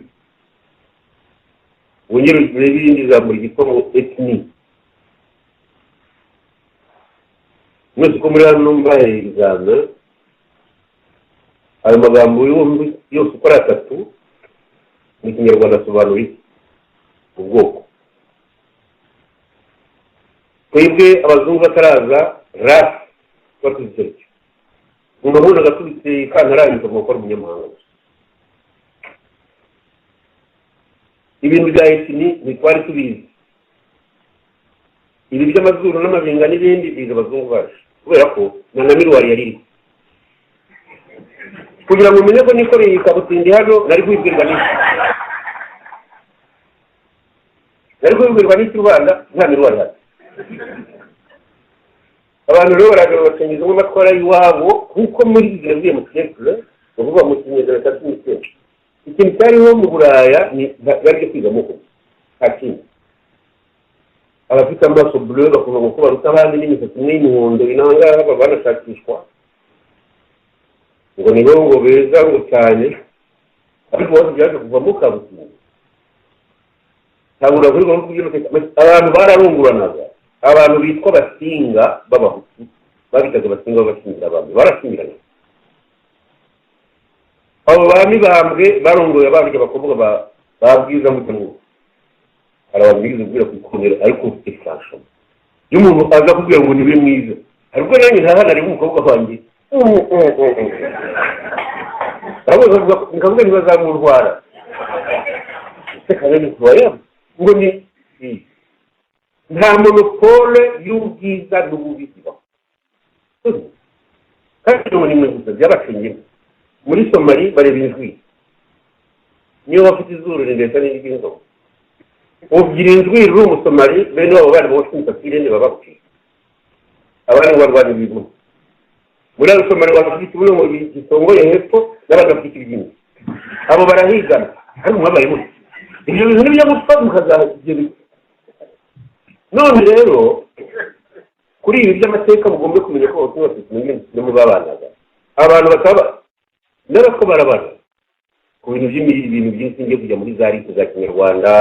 wongere urebe irindi jambo ryitwa ngo ethnie. Mwese uko muri hano mbaye examen, ayo magambo yombi yose uko ari atatu mu Kinyarwanda asobanura iki? Ubwoko. Twebwe abazungu bataraza race batuze icyo umuntu abona agatubitse kantarangiza akavuga ko ari umunyamahanga gusa. Ibintu bya ethnie ntitwari tubizi, ibi by'amazuru n'amabinga n'ibindi biza abazungu baje, kubera ko na miruwari yari iriho. Kugira ngo umenye ko nikoreye kabutindi hano nari kubibwirwa n'iki, nari kubibwirwa n'iki Rwanda nta miruwari hano. Abantu rero baraje babacengezaho amatwara y'iwabo, kuko muri izi mu siècle, bavuga mu kinyejana cya 19, ikintu cyariho mu Buraya ni byari byo kwiga amoko, nta kindi. Abafite amaso bleu bakumva ko baruta abandi n'imisatsi imwe y'imihondo inangaha baba banashakishwa ngo nibo ngo beza ngo cyane, ariko bose byaje kuvamo kabutindi. Ntabwo uravuga ngo abantu bararunguranaga, abantu bitwa Abasinga b'Abahutu babitaga Abasinga b'Abashingira abami, barashingiranaga. Abo bami bambwe barongoye abarya abakobwa ba Bwiza mu hari abantu bigeze kubwira ku ikomero, ariko ufite franchement iyo umuntu aza kubwira ngo niwe mwiza, ariko nanjye ntahana ari umukobwa wanjye nkavuga ntibazamurwara ngo ni nta monopole y'ubwiza n'ububi ibaho. Kandi ngo ni mwe gusa byabacengemo. Muri Somali bareba injwi, niyo bafite izuru ndetse n'iry'inzovu, ugira injwi ruri umusomali, bene wabo bari bose imisatsi irene baba baguciye, abandi ngo barwanya ibibuno. Muri ayo somali bafite ikibuno ngo gisongoye hepfo n'abandi bafite ikibyimba, abo barahigana. Ariko mwabaye mute? Ibyo bintu nibyo gupfa mukazagera. None rero kuri ibi by'amateka mugomba kumenya ko abahutu bafite no mu babanaga, abantu bakaba n'abatwa barabana ku bintu by'ibintu byinshi. Ngiye kujya muri za rite za Kinyarwanda,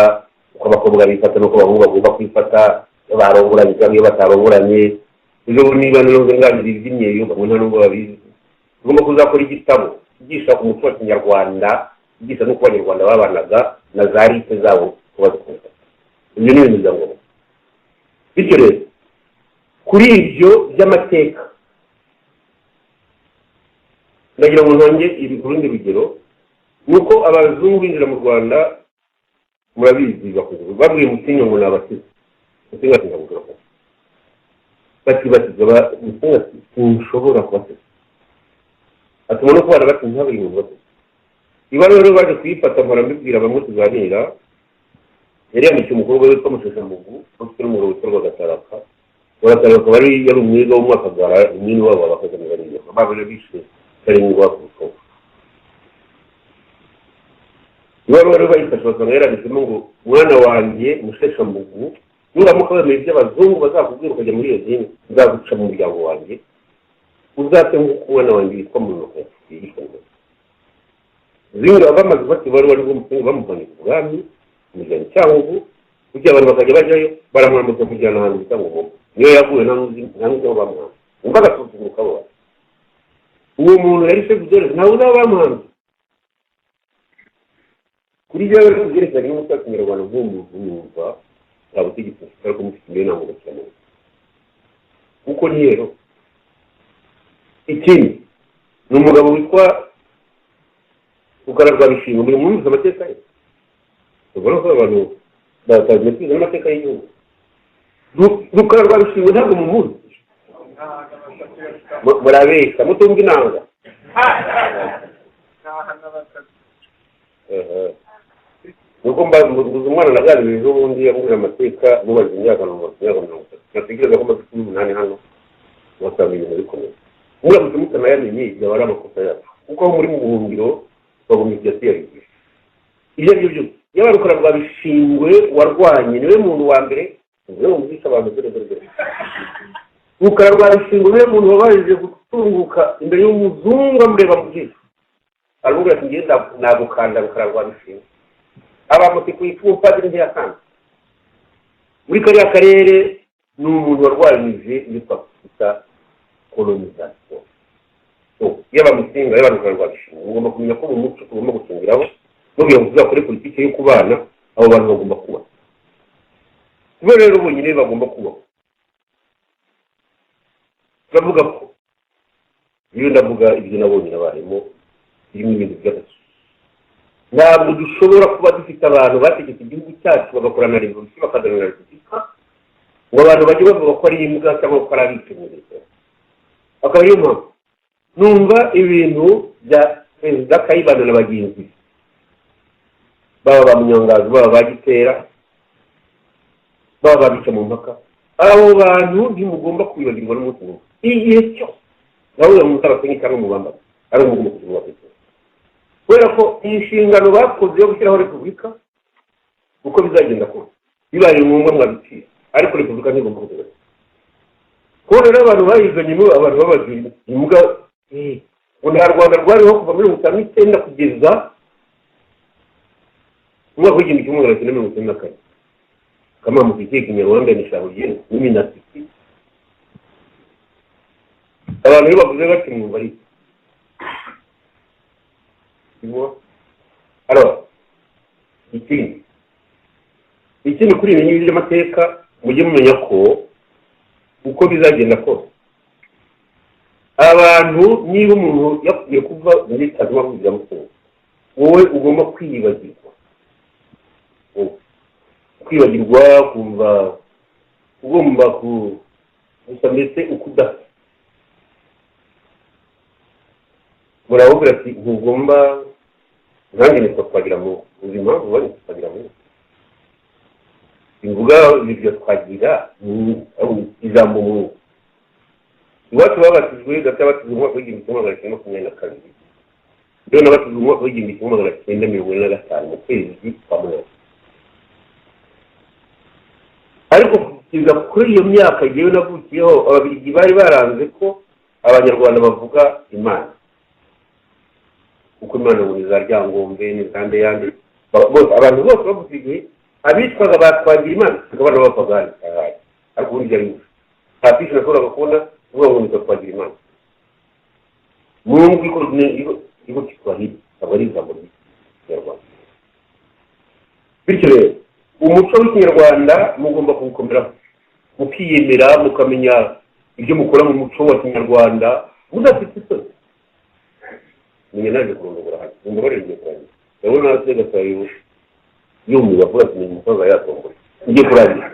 uko abakobwa bifata n'uko abahungu bagomba kwifata, iyo barongoranye cyangwa iyo batarongoranye. Ejo niba nganira iby'imyeyo bamwe nta nubwo babizi. Tugomba kuzakora igitabo cyigisha umuco wa Kinyarwanda, cyigisha n'uko Abanyarwanda babanaga na za rite zabo uko bazikunda. Ibyo ni ibintu bya ngombwa. Bityo rero kuri ibyo by'amateka ndagira ngo ntange urundi rugero, ni uko abazungu binjira mu Rwanda, murabizi, bakoze babwiye Musinga ngo ni abasizi. Musinga ati ntabwo ushobora bati batiza Musinga ati sinshobora kubasiza, atuma no kubana bati ntabwo ibintu basize. Ibaruwa rero baje kuyifata, mpora mbibwira bamwe tuganira, yari yandikiye umukobwa witwa Musheshambugu ufite n'umugabo witwa Rwagataraka. Rwagataraka akaba yari umwiga w'umwakagara, umwini wabo abakazamuganira babiri bishe karindwi kurushaho. Ibaruwa rero bayifashe basanga yaranditsemo ngo: "Mwana wanjye Musheshambugu, nuramuka wemeye ibyo abazungu bazakubwira ukajya muri iyo dini, nzaguca mu muryango wanjye, uzate nk'uko umwana wanjye witwa Munuka yishwe." Zinga bamaze gufata ibaruwa nibwo Musinga bamuvanye ku bwami bamujyana i Cyangugu, kugira abantu bakajya bajyayo baramwambutsa kujyana ahantu bita ngo Ngoma niyo yaguye, nta n'uzi aho bamuhanze. Wumva agasuzuguro kabo. Uwo muntu yari chef de ntawe uzi aho bamuhanze. Kuri jyewe rero, kubyerekeranye n'umuco wa kinyarwanda, nk'umuntu numva nta butegetsi mfite, ariko mufite imbere ntabwo gashyiramo kuko ni rero. Ikindi ni umugabo witwa Rukara rwa Bishingwe. Muri mwumvise amateka ye, ubona ko abantu batagiye kwiga n'amateka y'igihugu. Rukara rwa Bishingwe ntabwo mumuzi, murabeshya mutumva inanga. Nta Nuko mbuze umwana naganiriye ejo bundi yambwira amateka, mubaza imyaka, numva imyaka 30, natekereza ko maze 18 hano, wasanga ibintu bikomeye. Muramutse mutanayamenye byaba ari amakosa yacu, kuko aho muri mu buhungiro bagomba kujya tuyabigisha ibyo ari byo byose. Yaba Rukara rwa Bishingwe warwanye, niwe muntu wa mbere niwe wumvisha abantu. Dore dore dore, Rukara rwa Bishingwe niwe muntu wabashije gutunguka imbere y'umuzungu, amureba mu jisho, aravuga ati: "Ngiye nagukanda Rukara rwa Bishingwe." Abamuti ku icumu, padiri ntiyakanda muri kariya karere. Ni umuntu warwanyije iyo twakwita colonisation. Yaba Musinga, yaba Rukara rwa Bishingwe, mugomba kumenya ko mu muco tugomba gucungiraho no kugira ngo tuzakore politiki yo kubana. Abo bantu bagomba kuba kuba rero bonyine bagomba kubaho. Turavuga ko iyo ndavuga ibyo nabonye nabayemo birimo ibintu by'agasu. Ntabwo dushobora kuba dufite abantu bategetse igihugu cyacu, bagakora na revolution, bakazana na repubulika, ngo abantu bajye bavuga ko ari imbwa cyangwa ko ari abicanyi. Akaba ariyo mpamvu numva ibintu bya Perezida Kayibanda na bagenzi be, baba ba Munyangazi, baba ba Gitera, baba babica mu mpaka, abo bantu ntimugomba kwibagirwa n'umunsi n'umwe. Igihe cyose nawe muzabasenye cyangwa mubambaze, ari umugomba kugira bafite, kubera ko iyi nshingano bakoze yo gushyiraho repubulika, uko bizagenda kose, bibaye ngombwa mwabicira, ariko repubulika ntigomba kugerageza kubona rero abantu bayizanyemo abantu babagira imbwa, ngo nta Rwanda rwariho kuva muri 59 kugeza mu mwaka w'1994. Kama mufitiye Kinyarwanda ni shahuye n'iminatiki. Abantu iyo bavuze bati mwumva ari iki? Alors, ikindi kuri ibi ngibi by'amateka, mujye mumenya ko uko bizagenda kose, abantu, niba umuntu yakubwiye kuva muri kazima bya mutungo, wowe ugomba kwiyibagirwa. Wowe kwibagirwa, kumva ugomba ku gusa mbese uko udasa, murababwira ati: "Ntugomba." Nanjye nitwa Twagiramungu. Uzi impamvu banyita Twagiramungu? Imvuga ibyo Twagira ijambo Mungu. Iwacu babatijwe, data yabatijwe mu mwaka w'1922, rero nabatijwe mu mwaka w'1945 mu kwezi kwa munani. Ariko kugeza kuri iyo myaka yewe navukiyeho, Ababiligi bari baranze ko Abanyarwanda bavuga Imana, kuko Imana ngo ni za Ryangombe, ni za Ndeyande. Bose, abantu bose bavuze igihe abitwaga ba Twagira Imana, abana b'abapagani ahari. Ariko ubundi byari gusa nta fishi nashoboraga kubona uvuga ngo nitwa Twagira Imana. Mungu iko Kiswahili, ntabwo ari ijambo ry'Ikinyarwanda. Bityo rero umuco w'Ikinyarwanda mugomba kuwukomeraho, mukiyemera, mukamenya ibyo mukora mu muco wa kinyarwanda mudafite isoni. Menya naje kurondogora hano, mumbabarire, ngiye kurangiza. Ndabona Segasayo yumiwe, avuga ati: "Umusaza yatomboye." Ngiye kurangiza.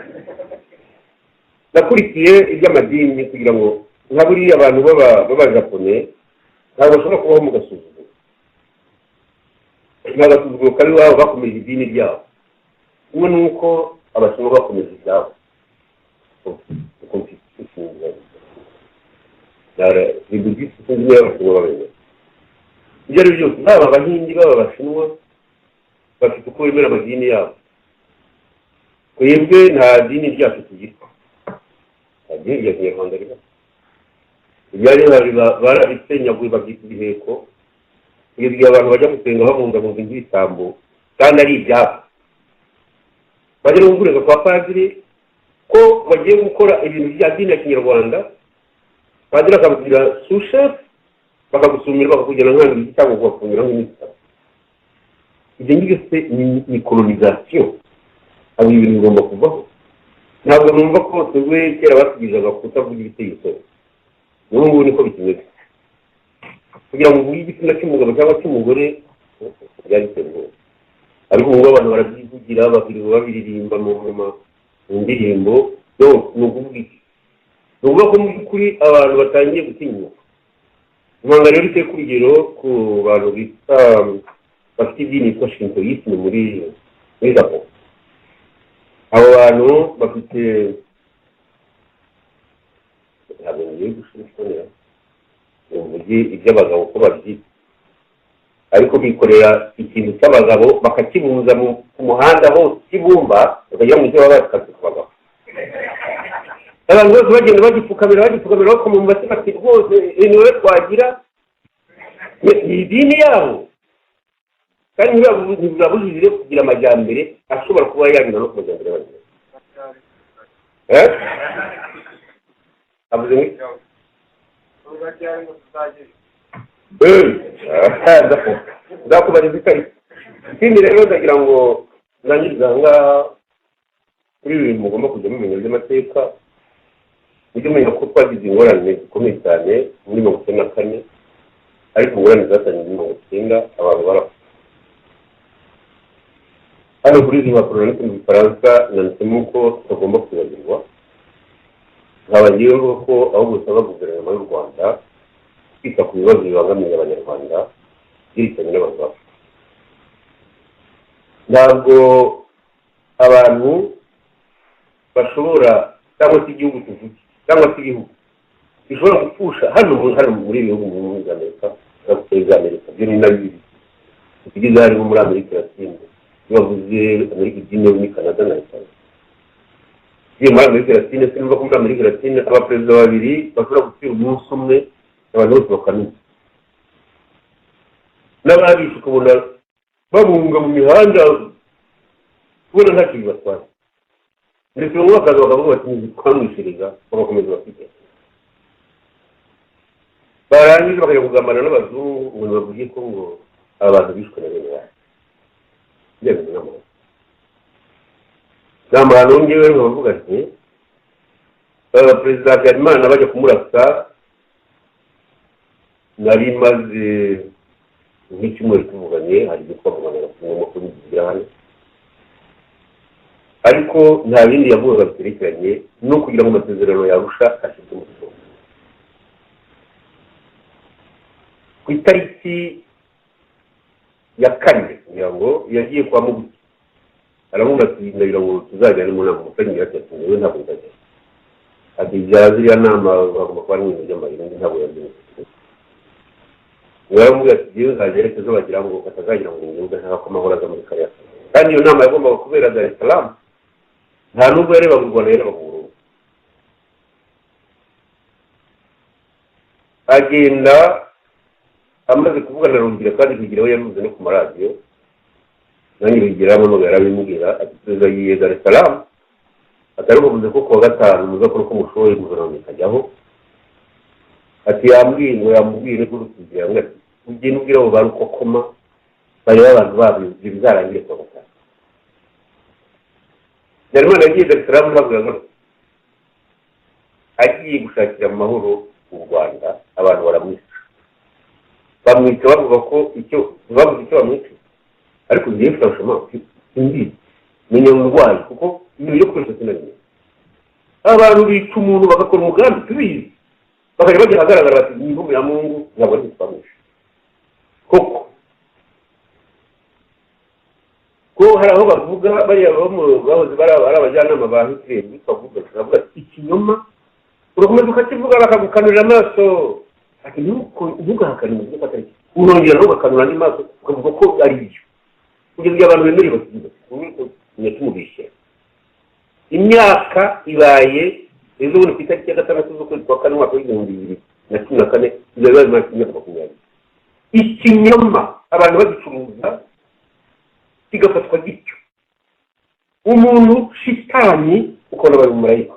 Nakurikiye iby'amadini kugira ngo nka buriya abantu b'Abajapone ntabwo bashobora kubaho mu gasuzuguro. Ni agasuzuguro kari iwabo, bakomeje idini ryabo kimwe n'uko Abashinwa bakomeje ibyabo. Confucius, les bouddhistes, sinzi niba Abashinwa babemera. Ibyo ari byo byose, baba Abahindi, baba Abashinwa, bafite uko bemera amadini yabo. Twebwe nta dini ryacu tugira, nta dini rya Kinyarwanda riba. Ibyari bihari barabisenyaguye, babyita ibiheko, kugeza igihe abantu bajya gusenga babungabunga nk'ibisambo kandi ari ibyabo. Bajya no gukurega kwa padiri ko bagiye gukora ibintu bya dini ya Kinyarwanda, padiri akabwira sushefu, bakagusumira, bakakugena nk'ahantu cyangwa kubafungira nk'iminsi 3. Ibyo ngibyo se ni colonisation? Abo ibintu bigomba kuvaho. Ntabwo numva ko twebwe kera batugizaga kutavuga ibiteye isoni, n'ubu ngubu niko bikimeze. Kugira ngo uvuge igitsina cy'umugabo cyangwa cy'umugore byari biteye ubwoba, ariko ubu ngubu abantu barabyivugira, bakirirwa babiririmba mu ndirimbo. Donc ni ukuvuga iki? Ni ukuvuga ko mu by'ukuri abantu batangiye gutinyuka. Impanga rero iteka urugero ku bantu bita bafite idini yitwa shintoisme muri Japon. Abo bantu bafite, ntabwo ngiye gushishonera ngo mvuge iby'abagabo uko babyita, ariko bikorera ikintu cy'abagabo bakakibunza ku muhanda hose, kibumba bakajya mu cyo baba bakatse ku bagabo. Abantu bose bagenda bagipfukamira, bagipfukamira, bakoma mu mashyi, bati: "Rwose ni wowe twagira." Ni idini yabo, kandi ntibibabujije kugira amajyambere ashobora kuba yanyura no ku majyambere y'abanyarwanda. Eh? Avuze ngo iki? Ngo tuzagere. Nzakubariza itariki. Ikindi rero, ndagira ngo ndangirize aha ngaha kuri ibi bintu mugomba kujya mumenya by'amateka. Mujye mumenya ko twagize ingorane zikomeye cyane muri 94, ariko ingorane zatangiye muri 90, abantu barapfa. Hano kuri izi mpapuro nanditse mu Gifaransa, nanditsemo ko tutagomba kwibagirwa. Nkaba ngiye mvuga ko ahubwo usaba guverinoma y'u Rwanda kwita ku bibazo bibangamiye Abanyarwanda byerekeranye n'abantu bapfa. Ntabwo abantu bashobora, cyangwa se igihugu tuvuge, cyangwa se ibihugu bishobora gupfusha hano muri ibi bihugu, muri Amerika, za Amerika byo ni na bibi tugeze harimo muri Amerika Latine. Iyo bavuze Amerika du Nord, ni Canada na Leta. Iyo muri Amerika Latine, sinumva ko muri Amerika Latine abaperezida babiri bashobora gupfira umunsi umwe, abantu bose bakamenya n'ababishe, ukabona babunga mu mihanda, ubona ntacyo bibatwaye. Ndetse bamwe bakaza bakavuga bati: "Twamwishyuriza," bagakomeza bakigera, barangiza bakajya kugambana n'abazungu ngo bavuge ko ngo aba bantu bishwe na bene wacu. Ibyo bintu ni amahano, ni amahano. Ngewe nkabavuga nti perezida Habyarimana bajya kumurasa, nari maze nk'icyumweru tuvuganye, hari ibyo twavuganaga ku makuru bigira hano, ariko nta bindi yavugaga biterekeranye no kugira ngo amasezerano yarusha ashyirwe mu bikorwa. Ku itariki ya 4, kugira ngo yagiye kwa Muguti, aramubwira ati: "Ndagira ngo tuzajyane mu nama." Musenyeri ati: "Ngewe ntabwo nzajya." Ati: "Bya ziriya nama bagomba kuba ari ibintu by'amayeri, ntabwo yabyumvise." Yaramubwira ati: "Ngewe nzajya ejo, bagira ngo batazagira ngo ni nshaka ko amahoro aza muri kariya karere." Kandi iyo nama yagombaga kubera Dar es Salaam, nta nubwo yarebaga u Rwanda, yarebaga Uburundi. Agenda amaze kuvugana na Rugira, kandi Rugira we yabivuze no ku maradiyo, nanjye Rugira yaramamagaye, arabimubwira, ati: "Perezida yiye Dar es Salaam," atari buvuze ko kuwa gatanu muzakora uko mushoboye guverinoma ikajyaho. Ati yambwiye ngo yamubwiye no kurusigira, yambwiye ati: "Ugende ubwire abo ba Rukokoma barebe abantu babo, ibyo bizarangire kuwa gatanu." Habyarimana yagiye Dar es Salaam, ntabwo yagarutse, agiye gushakira amahoro u Rwanda. Abantu baramwica, bamwica bavuga ko icyo bavuze icyo bamwica, ariko ngiye franchement simbizi, menya umurwayi, kuko ibintu byo gukoresha sinabimenya. Abantu bica umuntu bagakora umugambi tubizi, bakajya bajya ahagaragara bati: "Ni intumbi ya Mungu, ntabwo ari twamwishe koko." Ko hari aho bavuga bariya bahoze ari abajyanama ba Hitler bitwa Goebbels, baravuga ati: "Ikinyoma urakomeza ukakivuga, bakagukanurira amaso." Ati: "Ntugahakane mu ko atari cyo." Urongera nawe ugakanura andi maso, ukavuga ko ari byo, kugeza igihe abantu bemerewe bakivuga tumubeshyera. Imyaka ibaye, ejo bundi ku itariki ya 6 z'ukwezi kwa kane, umwaka wa 2014, izaba ibaye imyaka 20. Ikinyoma abantu bagicuruza, kigafatwa gityo, umuntu shitani ukabona bari mu marayika.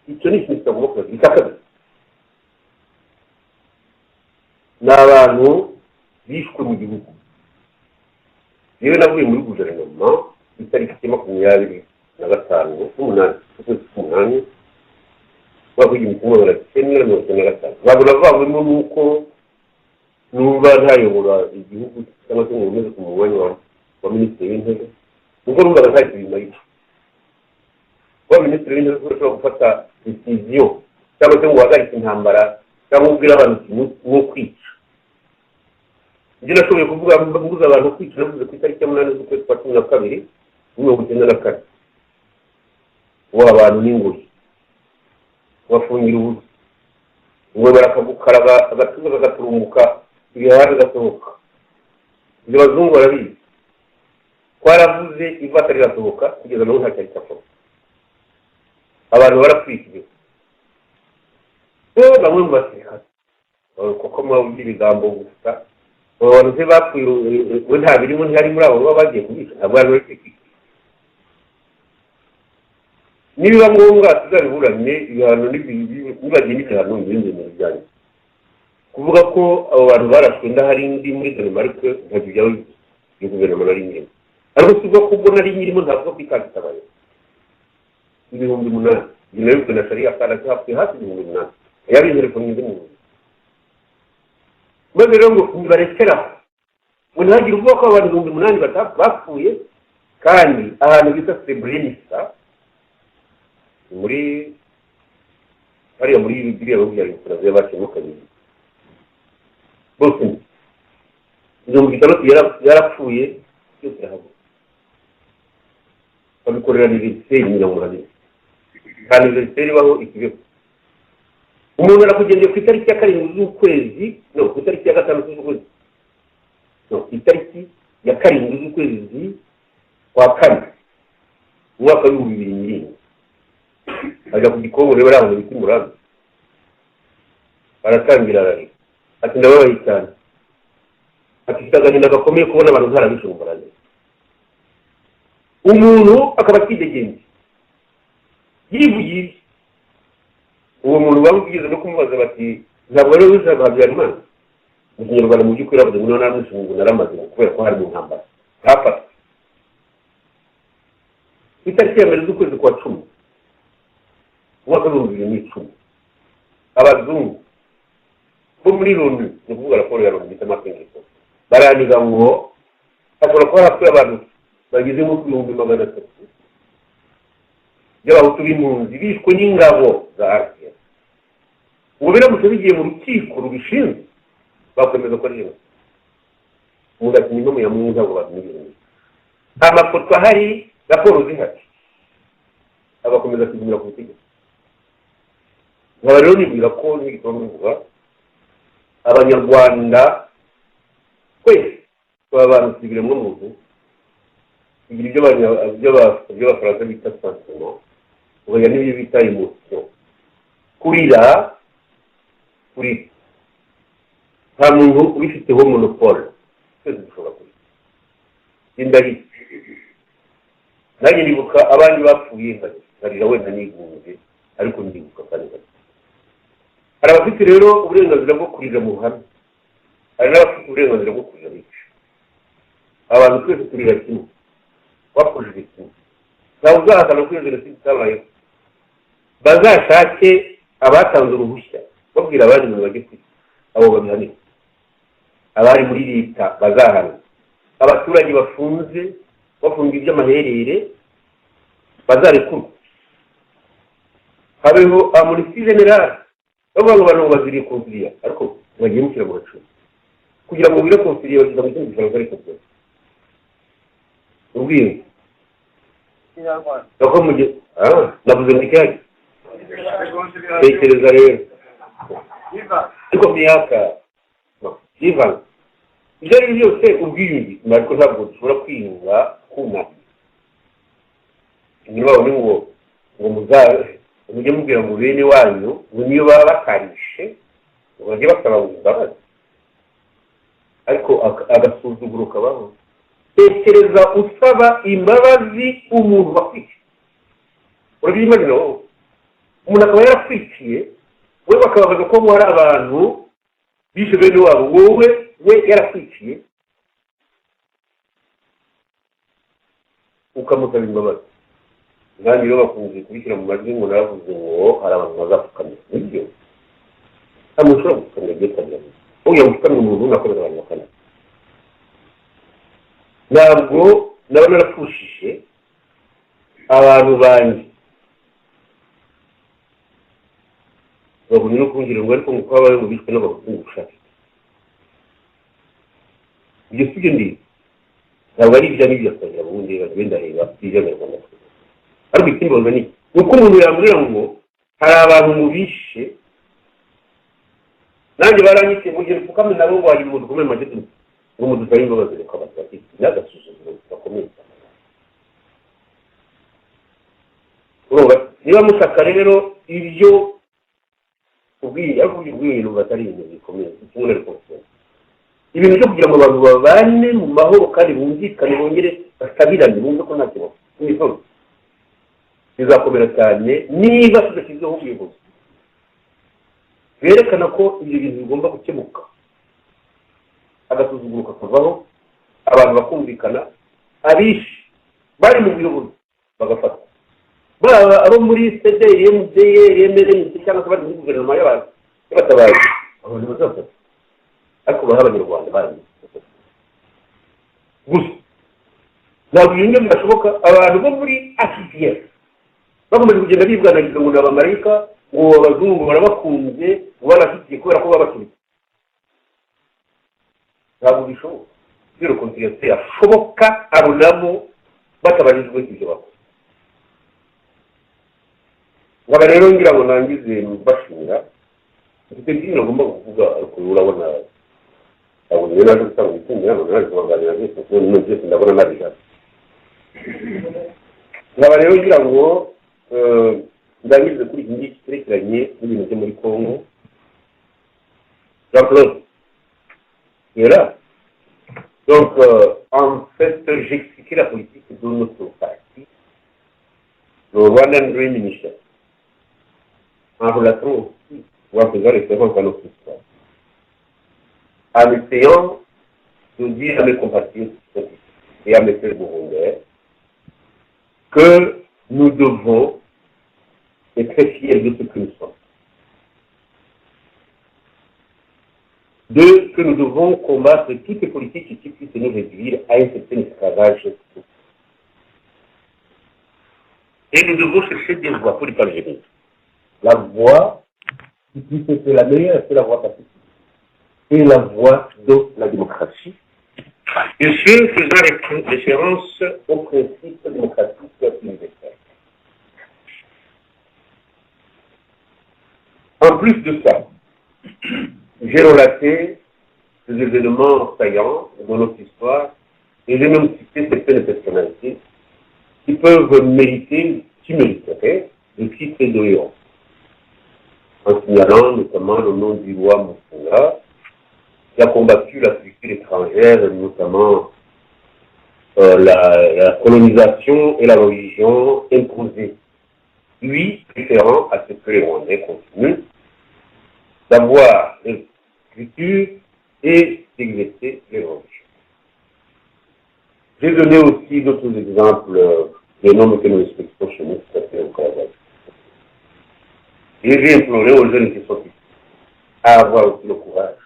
Icyo ni ikintu kitagomba kuba. Icya kabiri ni abantu bishwe mu gihugu. Yewe, navuye muri guverinoma itariki 25 n'umunani z'ukwezi k'umunani, umwaka wa 1995. Ntabwo navanyemo n'uko numva ntayobora igihugu cyangwa se ngo nkomeze ku mwanya wa minisitiri w'intebe, kuko numvaga nta kintu bimaye kuba minisitiri w'intebe, kuko ushobora gufata décision cyangwa se ngo uhagarike intambara cyangwa ubwire abantu uti ni ukwica. Ibyo nashoboye kuvuga mbuza abantu kwica, navuze ku itariki ya 8 z'ukwezi kwa 12, 94. Ubu abantu n'ingoyi bafungira ubusa, ngo barakagukaraga agatuza kagaturumbuka, ibihaha bigasohoka. Ibyo abazungu barabizi. Twaravuze, ivata rirasohoka, kugeza n'ubu nta cyari cyakorwa. Abantu barapfuye. Bamwe mu basirikare, kuko mu ibigambo gusa, abo bantu se bapfuye, we nta birimo, ntihari muri abo baba bagiye kubica. Ntabwo bari bari kwica. Nibiba ngombwa tuzabiburane ibihano, nibagira ibihano ngende mu bijyanye kuvuga ko abo bantu barashwe. Ndahari, ndi muri Danemark, ntabwo byaba iyo guverinoma nari nyirimo, ariko si ubwo kubwo nari nyirimo ntavuga ko ikangitabaye 8000. Ibyo nabibwe na shariya kandi hapfuye hafi 8000. Yaba telefone indi mu maze rero ngo nibarekeraho, ngo ntihagire ubwoko abantu 8000 bapfuye. Kandi ahantu bita Srebrenica, muri hariya muri biriya bihugu bya Yugoslavia, baciyemo kabiri bose, 60 yarapfuye byose irahaguruka, babikorera anniversaire. Ngira ngo murabizi, nta anniversaire ibaho ikibeho. Umuntu arakugendeye ku itariki ya 7 z'ukwezi, no ku itariki ya 6 z'ukwezi, no ku itariki ya 7 z'ukwezi kwa kane, umwaka wa 2007, ajya ku Gikongoro, bari ahantu bita Murambi, aratangira ararira ati: "Ndababaye cyane." Ati: "Mfite agahinda gakomeye kubona abantu ntarabishe ngo mbarangize." Umuntu akaba akidegembye, yivugiye. Uwo muntu bamubwize no kumubaza bati: "Ntabwo rero wishe Habyarimana?" Mu Kinyarwanda, mu by'ukuri yavuze ngo: "Naramwishe, ngo naramaze," ngo kubera ko hari mu ntambara ntafatwe. Ku itariki ya 1 z'ukwezi kwa 10, umwaka wa 2010, abazungu bo muri Loni, ni ukuvuga raporo ya Loni bita Mapping Report, barandika ngo hashobora kuba harapfuye abantu bageze nko ku 300,000 by'abahutu b'impunzi bishwe n'ingabo za RPF. Ngo biramutse bigiye mu rukiko rubishinzwe, bakwemeza ko ari jenoside. Umuntu ati: "Impamo ya Mungu, ntabwo babimenyereye, nta mafoto ahari, raporo zihari." Agakomeza kugumira ku butegetsi. Nkaba rero nibwira ko n'igikorwa mbivuga, Abanyarwanda twese tuba abantu, ibiremwamuntu, kugira ibyo Abafaransa bita sentiment, ukagira n'ibyo bita émotion. Kurira, kurira nta muntu ubifiteho monopole, twese dushobora kurira. Indarira, nanjye ndibuka abandi bapfuye, nkarira, wenda nigunze, ariko ndibuka kandi nkarira. Hari abafite rero uburenganzira bwo kurira mu ruhame, hari n'abafite uburenganzira bwo kurira bica. Abantu twese turira kimwe, bakojeje kimwe. Ntawe uzahakana ko iyo jenoside itabayeho. Bazashake abatanze uruhushya babwira abandi ngo bajye kwica, abo babihanirwe. Abari muri leta bazahanwa. Abaturage bafunze, bafunga iby'amaherere, bazarekurwa, habeho amnistie générale. Bavuga ngo abantu ngo baziriye konsiliya, ariko bagiye mushyira mu gaciro. Kugira ngo wiréconcilie, bakiza mu kindi gifaransa, ariko byo ubwiyunge. Kinyarwanda. Ako mu gihe navuze ngo icyari tekereza rero. Iva. Ariko myaka Ivan, ibyo ari byo byose, ubwiyunge, ariko ntabwo dushobora kwiyunga twunamye. Inyuma ni ngo mujye mubwira ngo bene wanyu ngo niyo baba bakarishe ngo bajye basaba ngo imbabazi, ariko agasuzuguro kabaho. Tekereza usaba imbabazi umuntu wakwiciye. Urabyimagina wowe, umuntu akaba yarakwiciye, we bakababaza ko hari abantu bishe bene wabo, wowe we yarakwiciye, ukamusaba imbabazi. Nanjye rero bakunze kubishyira mu majwi ngo naravuze ngo hari abantu bazapfukamira. Nibyo, nta muntu ushobora gupfukamira igihe twagira uya gupfukamira umuntu nakorera abantu bakana. Ntabwo naba narapfushije abantu banjye bagumye no kumbwira ngo ariko ngo habaye ngo bishwe n'abahutu gushaka ibyo si byo. Ndi ntabwo ari ibya n'ibyo twagira ubundi bagenda reba iby'abanyarwanda. Ariko ikimbabaza ni uko umuntu yambwira ngo hari abantu mu bishe, nanjye baranyiciye, mu gihe mfukamye nabo ngo hari umuntu ukomeye make ngo mudusabe imbabazi. Reka abantu bafite n'agasuzuguro gakomeye cyane. Urumva niba mushaka rero ibyo ubwiyunge, ariko ubwiyunge numva atari ibintu bikomeye kimwe na réconciliation, ibintu byo kugira ngo abantu babane mu mahoro kandi bumvikane, bongere basabirane, bumve ko nta kibazo. Imisozi bizakomera cyane niba tudashyizeho ubuyobozi berekana ko ibyo bintu bigomba gukemuka, agasuzuguro kakavaho, abantu bakumvikana, abishe bari mu buyobozi bagafatwa, baba abo muri CDR, MDR, MRND cyangwa se bari muri guverinoma y'abatabazi, abantu bazafata, ariko baha abanyarwanda bari gusa. Ntabwo ibyo ngibyo bidashoboka. Abantu bo muri HPF bakomeje kugenda bibwanagiza ngo ni abamarayika, ngo abazungu barabakunze, ngo barabashyigikiye kubera ko babaturitse. Ntabwo bishoboka. Iyo réconciliation yashoboka, abo nabo batabajijwe ibyo bakora. Nkaba rero ngira ngo nangize mbashimira. Mfite byinshi nagomba kuvuga, ariko urabona ntabwo njyewe naje gutanga ibitsinda, ntabwo naje kubaganira byose, kuko ibintu byose ndabona nabishaka. Nkaba rero ngira ngo ndangize kuri iki ngiki cyerekeranye n'ibintu byo muri Congo. Jean Claude est là. Donc, en fait, j'expliquais la politique de notre parti, le Rwandan Dream Initiative, en relatant aussi, ou en faisant référence à notre histoire, en essayant de dire à mes compatriotes et à mes frères burundais que nous devons être très fiers de ce que nous sommes. Deux, que nous devons combattre toutes les politiques qui puissent nous réduire à un certain esclavage. Et nous devons chercher des voies pour y parvenir. La voie qui puisse être la meilleure, c'est la voie pacifique. Et la voie de la démocratie. Et ce, faisant référence aux principes démocratiques universels. En plus de ça, j'ai relaté des événements saillants dans notre histoire et j'ai même cité certaines personnalités qui peuvent mériter, qui mériteraient le titre de héros, en signalant notamment le nom du roi Musinga, qui a combattu la culture étrangère, notamment la colonisation et la religion imposée, lui préférant à ce que les Rwandais continuent d'avoir les cultures et d'exercer les religions. J'ai donné aussi d'autres exemples des noms que nous respectons chez nous, tout à fait au Canada. Et j'ai imploré aux jeunes qui sont ici à avoir aussi le courage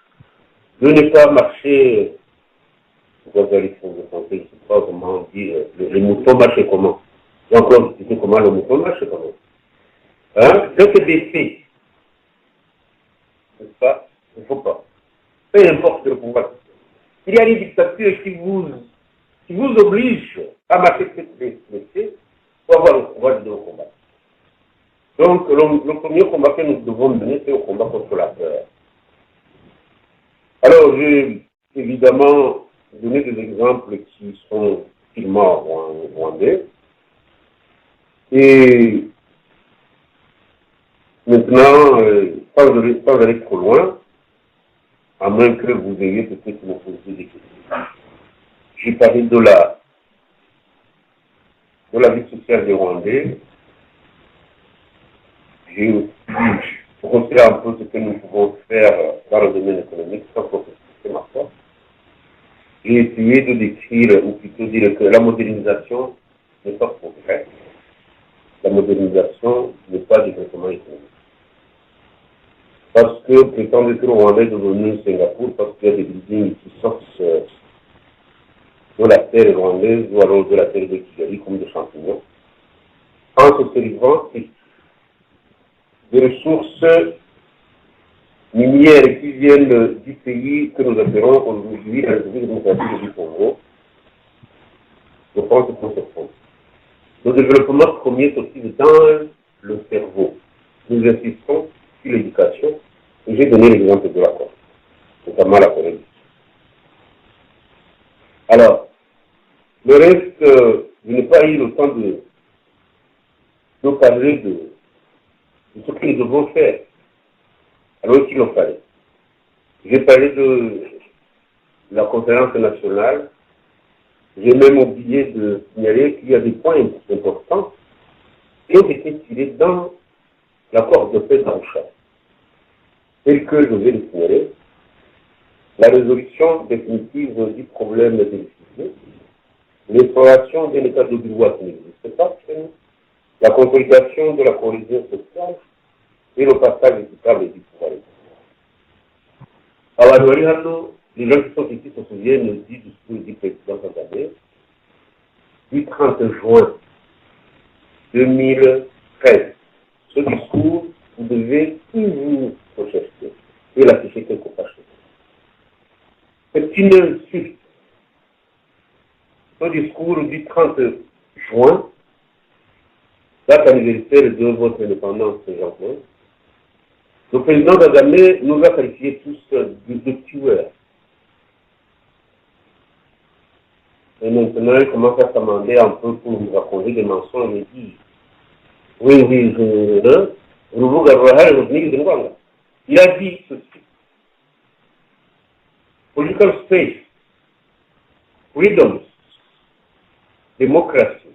de ne pas marcher, vous allez de santé, je ne sais pas comment dire, les moutons marchent comment. J'ai encore discuté comment le mouton marche comment. Hein? Tête baissée. N'est-ce pas? Il ne faut pas. Peu importe le pouvoir. Il y a une dictature qui vous oblige à marcher tête baissée pour avoir le courage de le combattre. Donc, le premier combat que nous devons mener, c'est le combat contre la peur. Alors, j'ai évidemment donné des exemples qui sont purement rwandais. Et maintenant, sans aller trop loin, à moins que vous ayez peut-être me poser des questions. J'ai parlé de la vie sociale des Rwandais. J'ai aussi refait un peu ce que nous pouvons faire dans le domaine économique, sans profiter ma foi. J'ai essayé de décrire, ou plutôt dire que la modernisation n'est pas progrès. La modernisation n'est pas développement économique. Parce que prétendre que le Rwanda est devenu Singapour, parce qu'il y a des buildings qui sortent de la terre rwandaise ou alors de la terre de Kigali comme des champignons, en se servant des ressources minières qui viennent du pays que nous appelons aujourd'hui la République démocratique du Congo, je pense qu'on se trompe. Le développement premier se trouve dans le cerveau. Nous insistons sur l'éducation et j'ai donné l'exemple de la Corée, notamment la Corée du Sud. Alors, le reste, je n'ai pas eu le temps de parler de ce que nous devons faire, alors qu'il en fallait. J'ai parlé de la conférence nationale. J'ai même oublié de signaler qu'il y a des points importants qui ont été tirés dans l'accord de paix d'Arusha, tel que je vais le signaler: la résolution définitive du problème des réfugiés, l'instauration d'un état de droit qui n'existe pas chez nous, la consolidation de la cohésion sociale et le partage équitable du pouvoir. Abantu bari hano, les gens qui sont ici se souviennent du discours du président Kagame du 30 juin 2013. Ce discours, vous devez toujours rechercher et l'afficher quelque part chez vous. C'est une insulte. Ce discours du 30 juin, date anniversaire de votre indépendance, Jean-Claude, le président Kagame nous a qualifiés tous de tueurs. Et maintenant, il commence à s'amender un peu pour nous raconter des mensonges et dire: Oui, je urubuga rurahari runigize ndwanga." Il a dit ceci: "Political space, freedoms, democracy,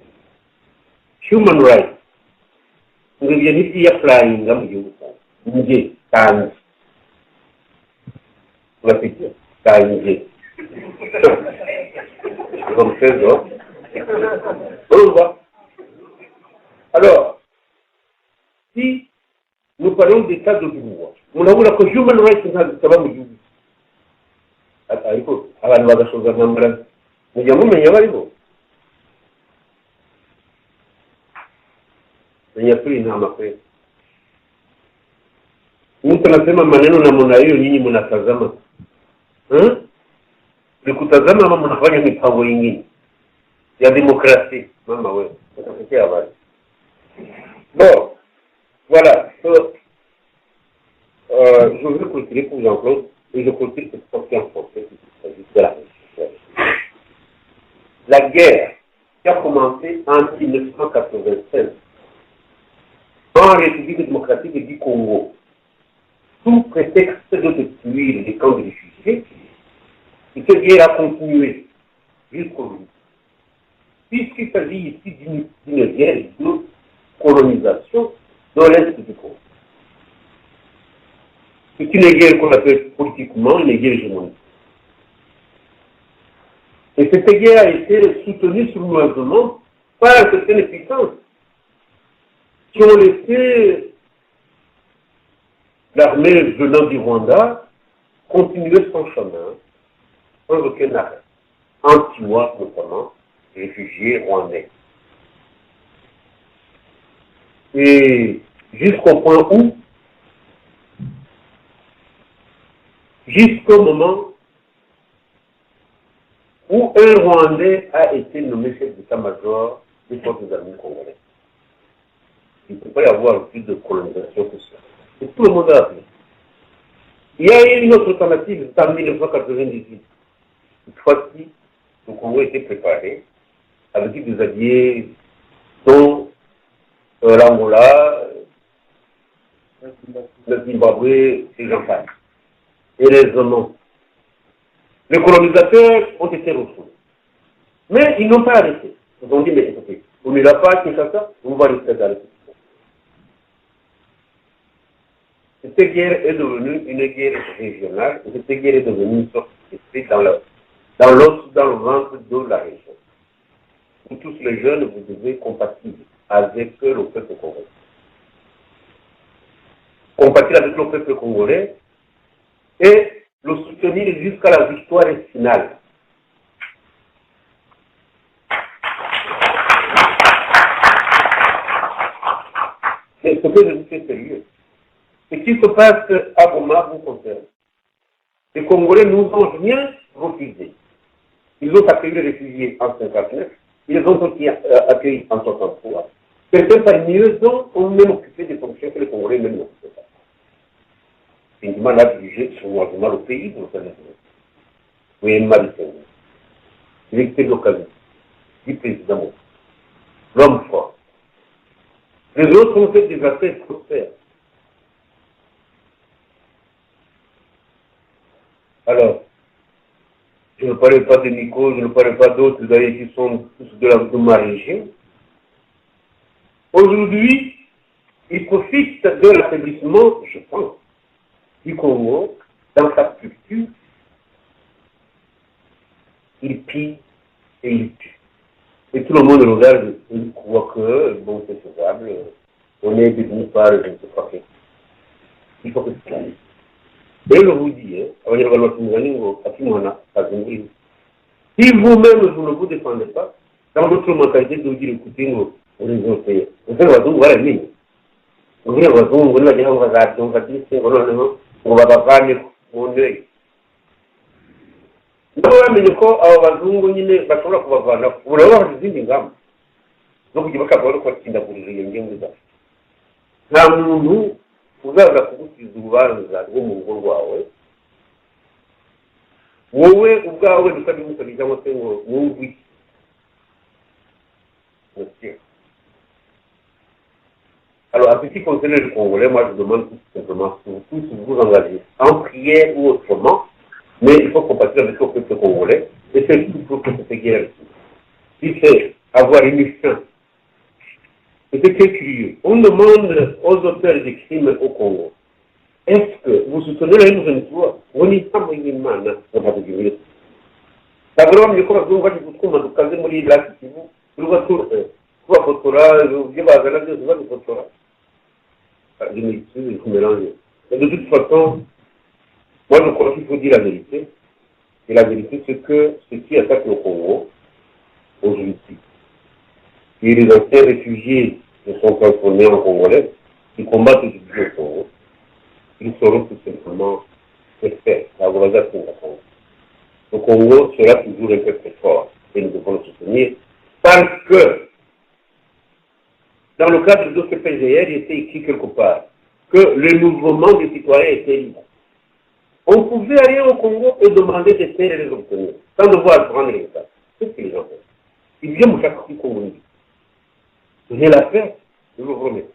human rights," ngo ibyo ntibyiyapplyinga mu gihugu cyanjye. Njye kanjye urafite kanjye ngo mchezo urumva. Alors, si nous parlons d'état de droit, murabona ko human rights ntabwo zitaba mu gihugu, ariko abantu bagashoza intambara, mujya mumenya bariho menya turi intama kweli. Mtu anasema maneno namna hiyo, nyinyi mnatazama, Ni kutazama ama mnafanya mipango ingine ya demokrasia? Mama wewe, utafikia habari. Bon, voilà. So, je vais continuer pour Jean-Claude et je continue cette fois-ci en français puisqu'il s'agit de la La guerre qui a commencé en 1985 en République démocratique du Congo, sous prétexte de détruire les camps de réfugiés, et cette guerre a continué jusqu'aujourd'hui. Puisqu'il s'agit ici d'une guerre de colonisation de l'Est du Congo. C'est une guerre qu'on appelle politiquement une guerre hégémonique. Et cette guerre a été soutenue sournoisement par certaines puissances qui ont laissé l'armée venant du Rwanda continuer son chemin sans aucun arrêt, en tuant notamment les réfugiés rwandais. Et jusqu'au point où, jusqu'au moment où un Rwandais a été nommé chef d'état-major des forces armées congolaises. Il ne peut pas y avoir plus de colonisation que ça. Et tout le monde a appelé. Il y a eu une autre tentative, c'était en 1998. Cette fois-ci, le Congo était préparé avec des alliés dont l'Angola, le Zimbabwe et j'en passe. Et les noms. Les colonisateurs ont été refoulés. Mais ils n'ont pas arrêté. Ils ont dit, mais écoutez, on n'ira pas à Kinshasa, on va rester dans le pays. Cette guerre est devenue une guerre régionale, et cette guerre est devenue une sorte d'esprit dans l'os, dans le ventre de la région. Vous tous les jeunes, vous devez compatir avec le peuple congolais. Compatir avec le peuple congolais et le soutenir jusqu'à la victoire finale. Mais ce que je vous fais sérieux, ce qui se passe à Goma vous concerne. Les Congolais nous ont rien refusé. Ils ont accueilli les réfugiés en 1959, ils les ont aussi accueillis en 1963. Certains parmi eux ont même occupé des fonctions que les Congolais même n'occupaient pas. Bindimana a dirigé sournoisement le pays, vous le savez. Oui, Directeur local du président, l'homme fort. Les autres ont fait des affaires prospères. Alors, je ne parle pas de Nico, je ne parle pas d'autres d'ailleurs qui sont tous de ma région. Aujourd'hui, ils profitent de l'affaiblissement, je pense, du Congo, dans sa structure. Ils pillent et ils tuent. Et tout le monde regarde et croit que, bon, c'est faisable, on est détenu par je ne sais pas qui. Il faut que cela arrive. Et je vous dis, si vous-même vous ne vous défendez pas, dans votre mentalité de vous dire, écoutez, nous, on est un pays. On fait nabo bamenye ko abo bazungu nyine bashobora kubavana ubu nabo bafite izindi ngamba zo kujya bakava no kubatsindagurira iyo ngingo zacu. Nta muntu uzaza kugusiza urubanza rwo mu rugo rwawe wowe ubwawe utabimusabye cyangwa se ngo wumve iki. Alors, à ce qui concerne les Congolais, moi je demande tout simplement que vous tous vous engagez en prière ou autrement, mais il faut compatir avec le peuple congolais, et c'est tout pour que cette guerre puisse avoir une fin. Et c'est très curieux. On demande aux auteurs des crimes au Congo, est-ce que vous soutenez la M23? On y sent Imana, on va vous dire. D'abord, je crois que vous allez vous trouver dans le muri la Kivu, vous va tubafotora, ibyo bazana byose babifotora. Je m'excuse, il faut mélanger. Mais de toute façon, moi je crois qu'il faut dire la vérité. Et la vérité, c'est que ceux qui attaquent le Congo, aujourd'hui, et les anciens réfugiés qui sont transformés en Congolais, qui combattent aujourd'hui au Congo, ils seront tout simplement experts. La Congo. Le Congo sera toujours un peuple fort et nous devons le soutenir parce que dans le cadre de ce PGR, il était écrit quelque part que le mouvement des citoyens était libre. On pouvait aller au Congo et demander des terres et les obtenir, sans devoir prendre l'État. C'est ce que les gens font. Ils viennent chaque Congo. J'ai la paix, je vous promets.